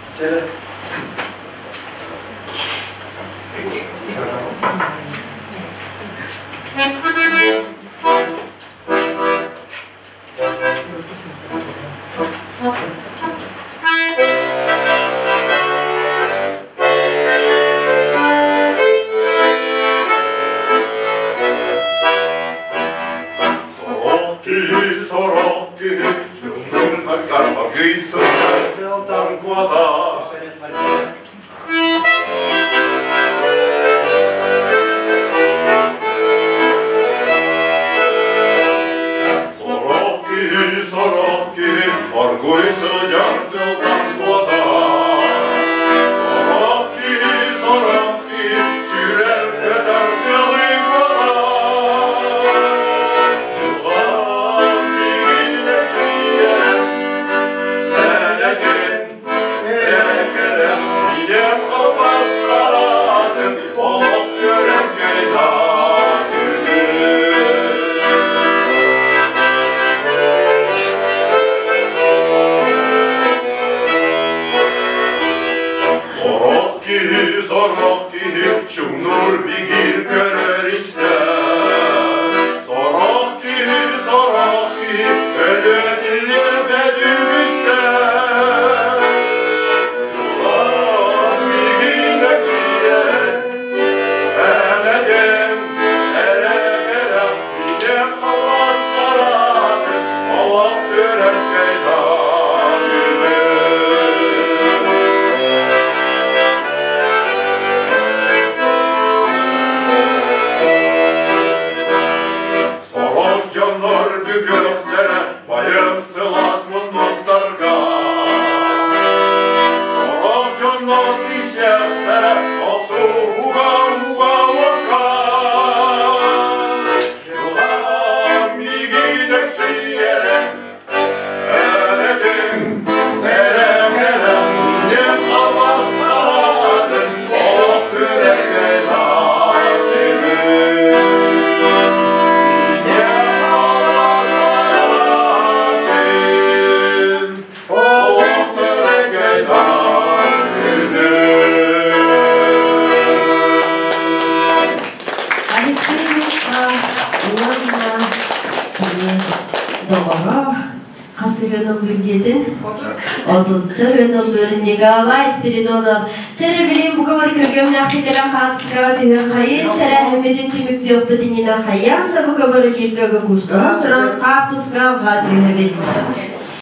Speaker 6: Сорох киһи, сорох киһи, Арбагый сылдьар тыалтан куотар. Сорох киһи, сорох киһи, оргуй сылдьар тылтан куотар. Сорох киһи, сорох киһи, сүүрэр көтөр тылы куотар. Дьылҕам миигин эрчийэн, Мэлэкин Эрэ-кэрэ ийэм албастаатын олох көрөн Сорох киһи, сорох киһи чуҥнуур бигиир көрөр истэр. Сорох киһи, сорох киһи өлүөтүллүө бөдүгүстэр. Улаан миигин эчийэрэн, энэгэн, эрэ-кэрэ, ийэм халлаастараатын, олох көрөн Сорох дьоннор бүгүөхтэрэ байым сылаас муннуктарга. Сорох дьоннор исиэхтэрэ охсуһууга ууга уокка. Дьылҕам миигин эрчийэрэ Эретин, эрэ-кэрэ, ийэм албастаатын, олох күрэккэ тааттыбын. Ийэм албастаатын, олох күрэккэ тааттыбын.
Speaker 1: Алексей Лука уонна кини доҕоро хас ырыаны ыллыыр диэтин? Отучча ырыаны ыллыыр Николай Спиридонов. Чэрэ билим бука бар көргөмнөөхтүк кэлэн хаартыскаҕа түһүөх хайын тэрээһиммитин түмүктүөхпүт иннинэ хайаан да бука бары бииргэ куустуһан туран хаартыскаҕа түһэбит.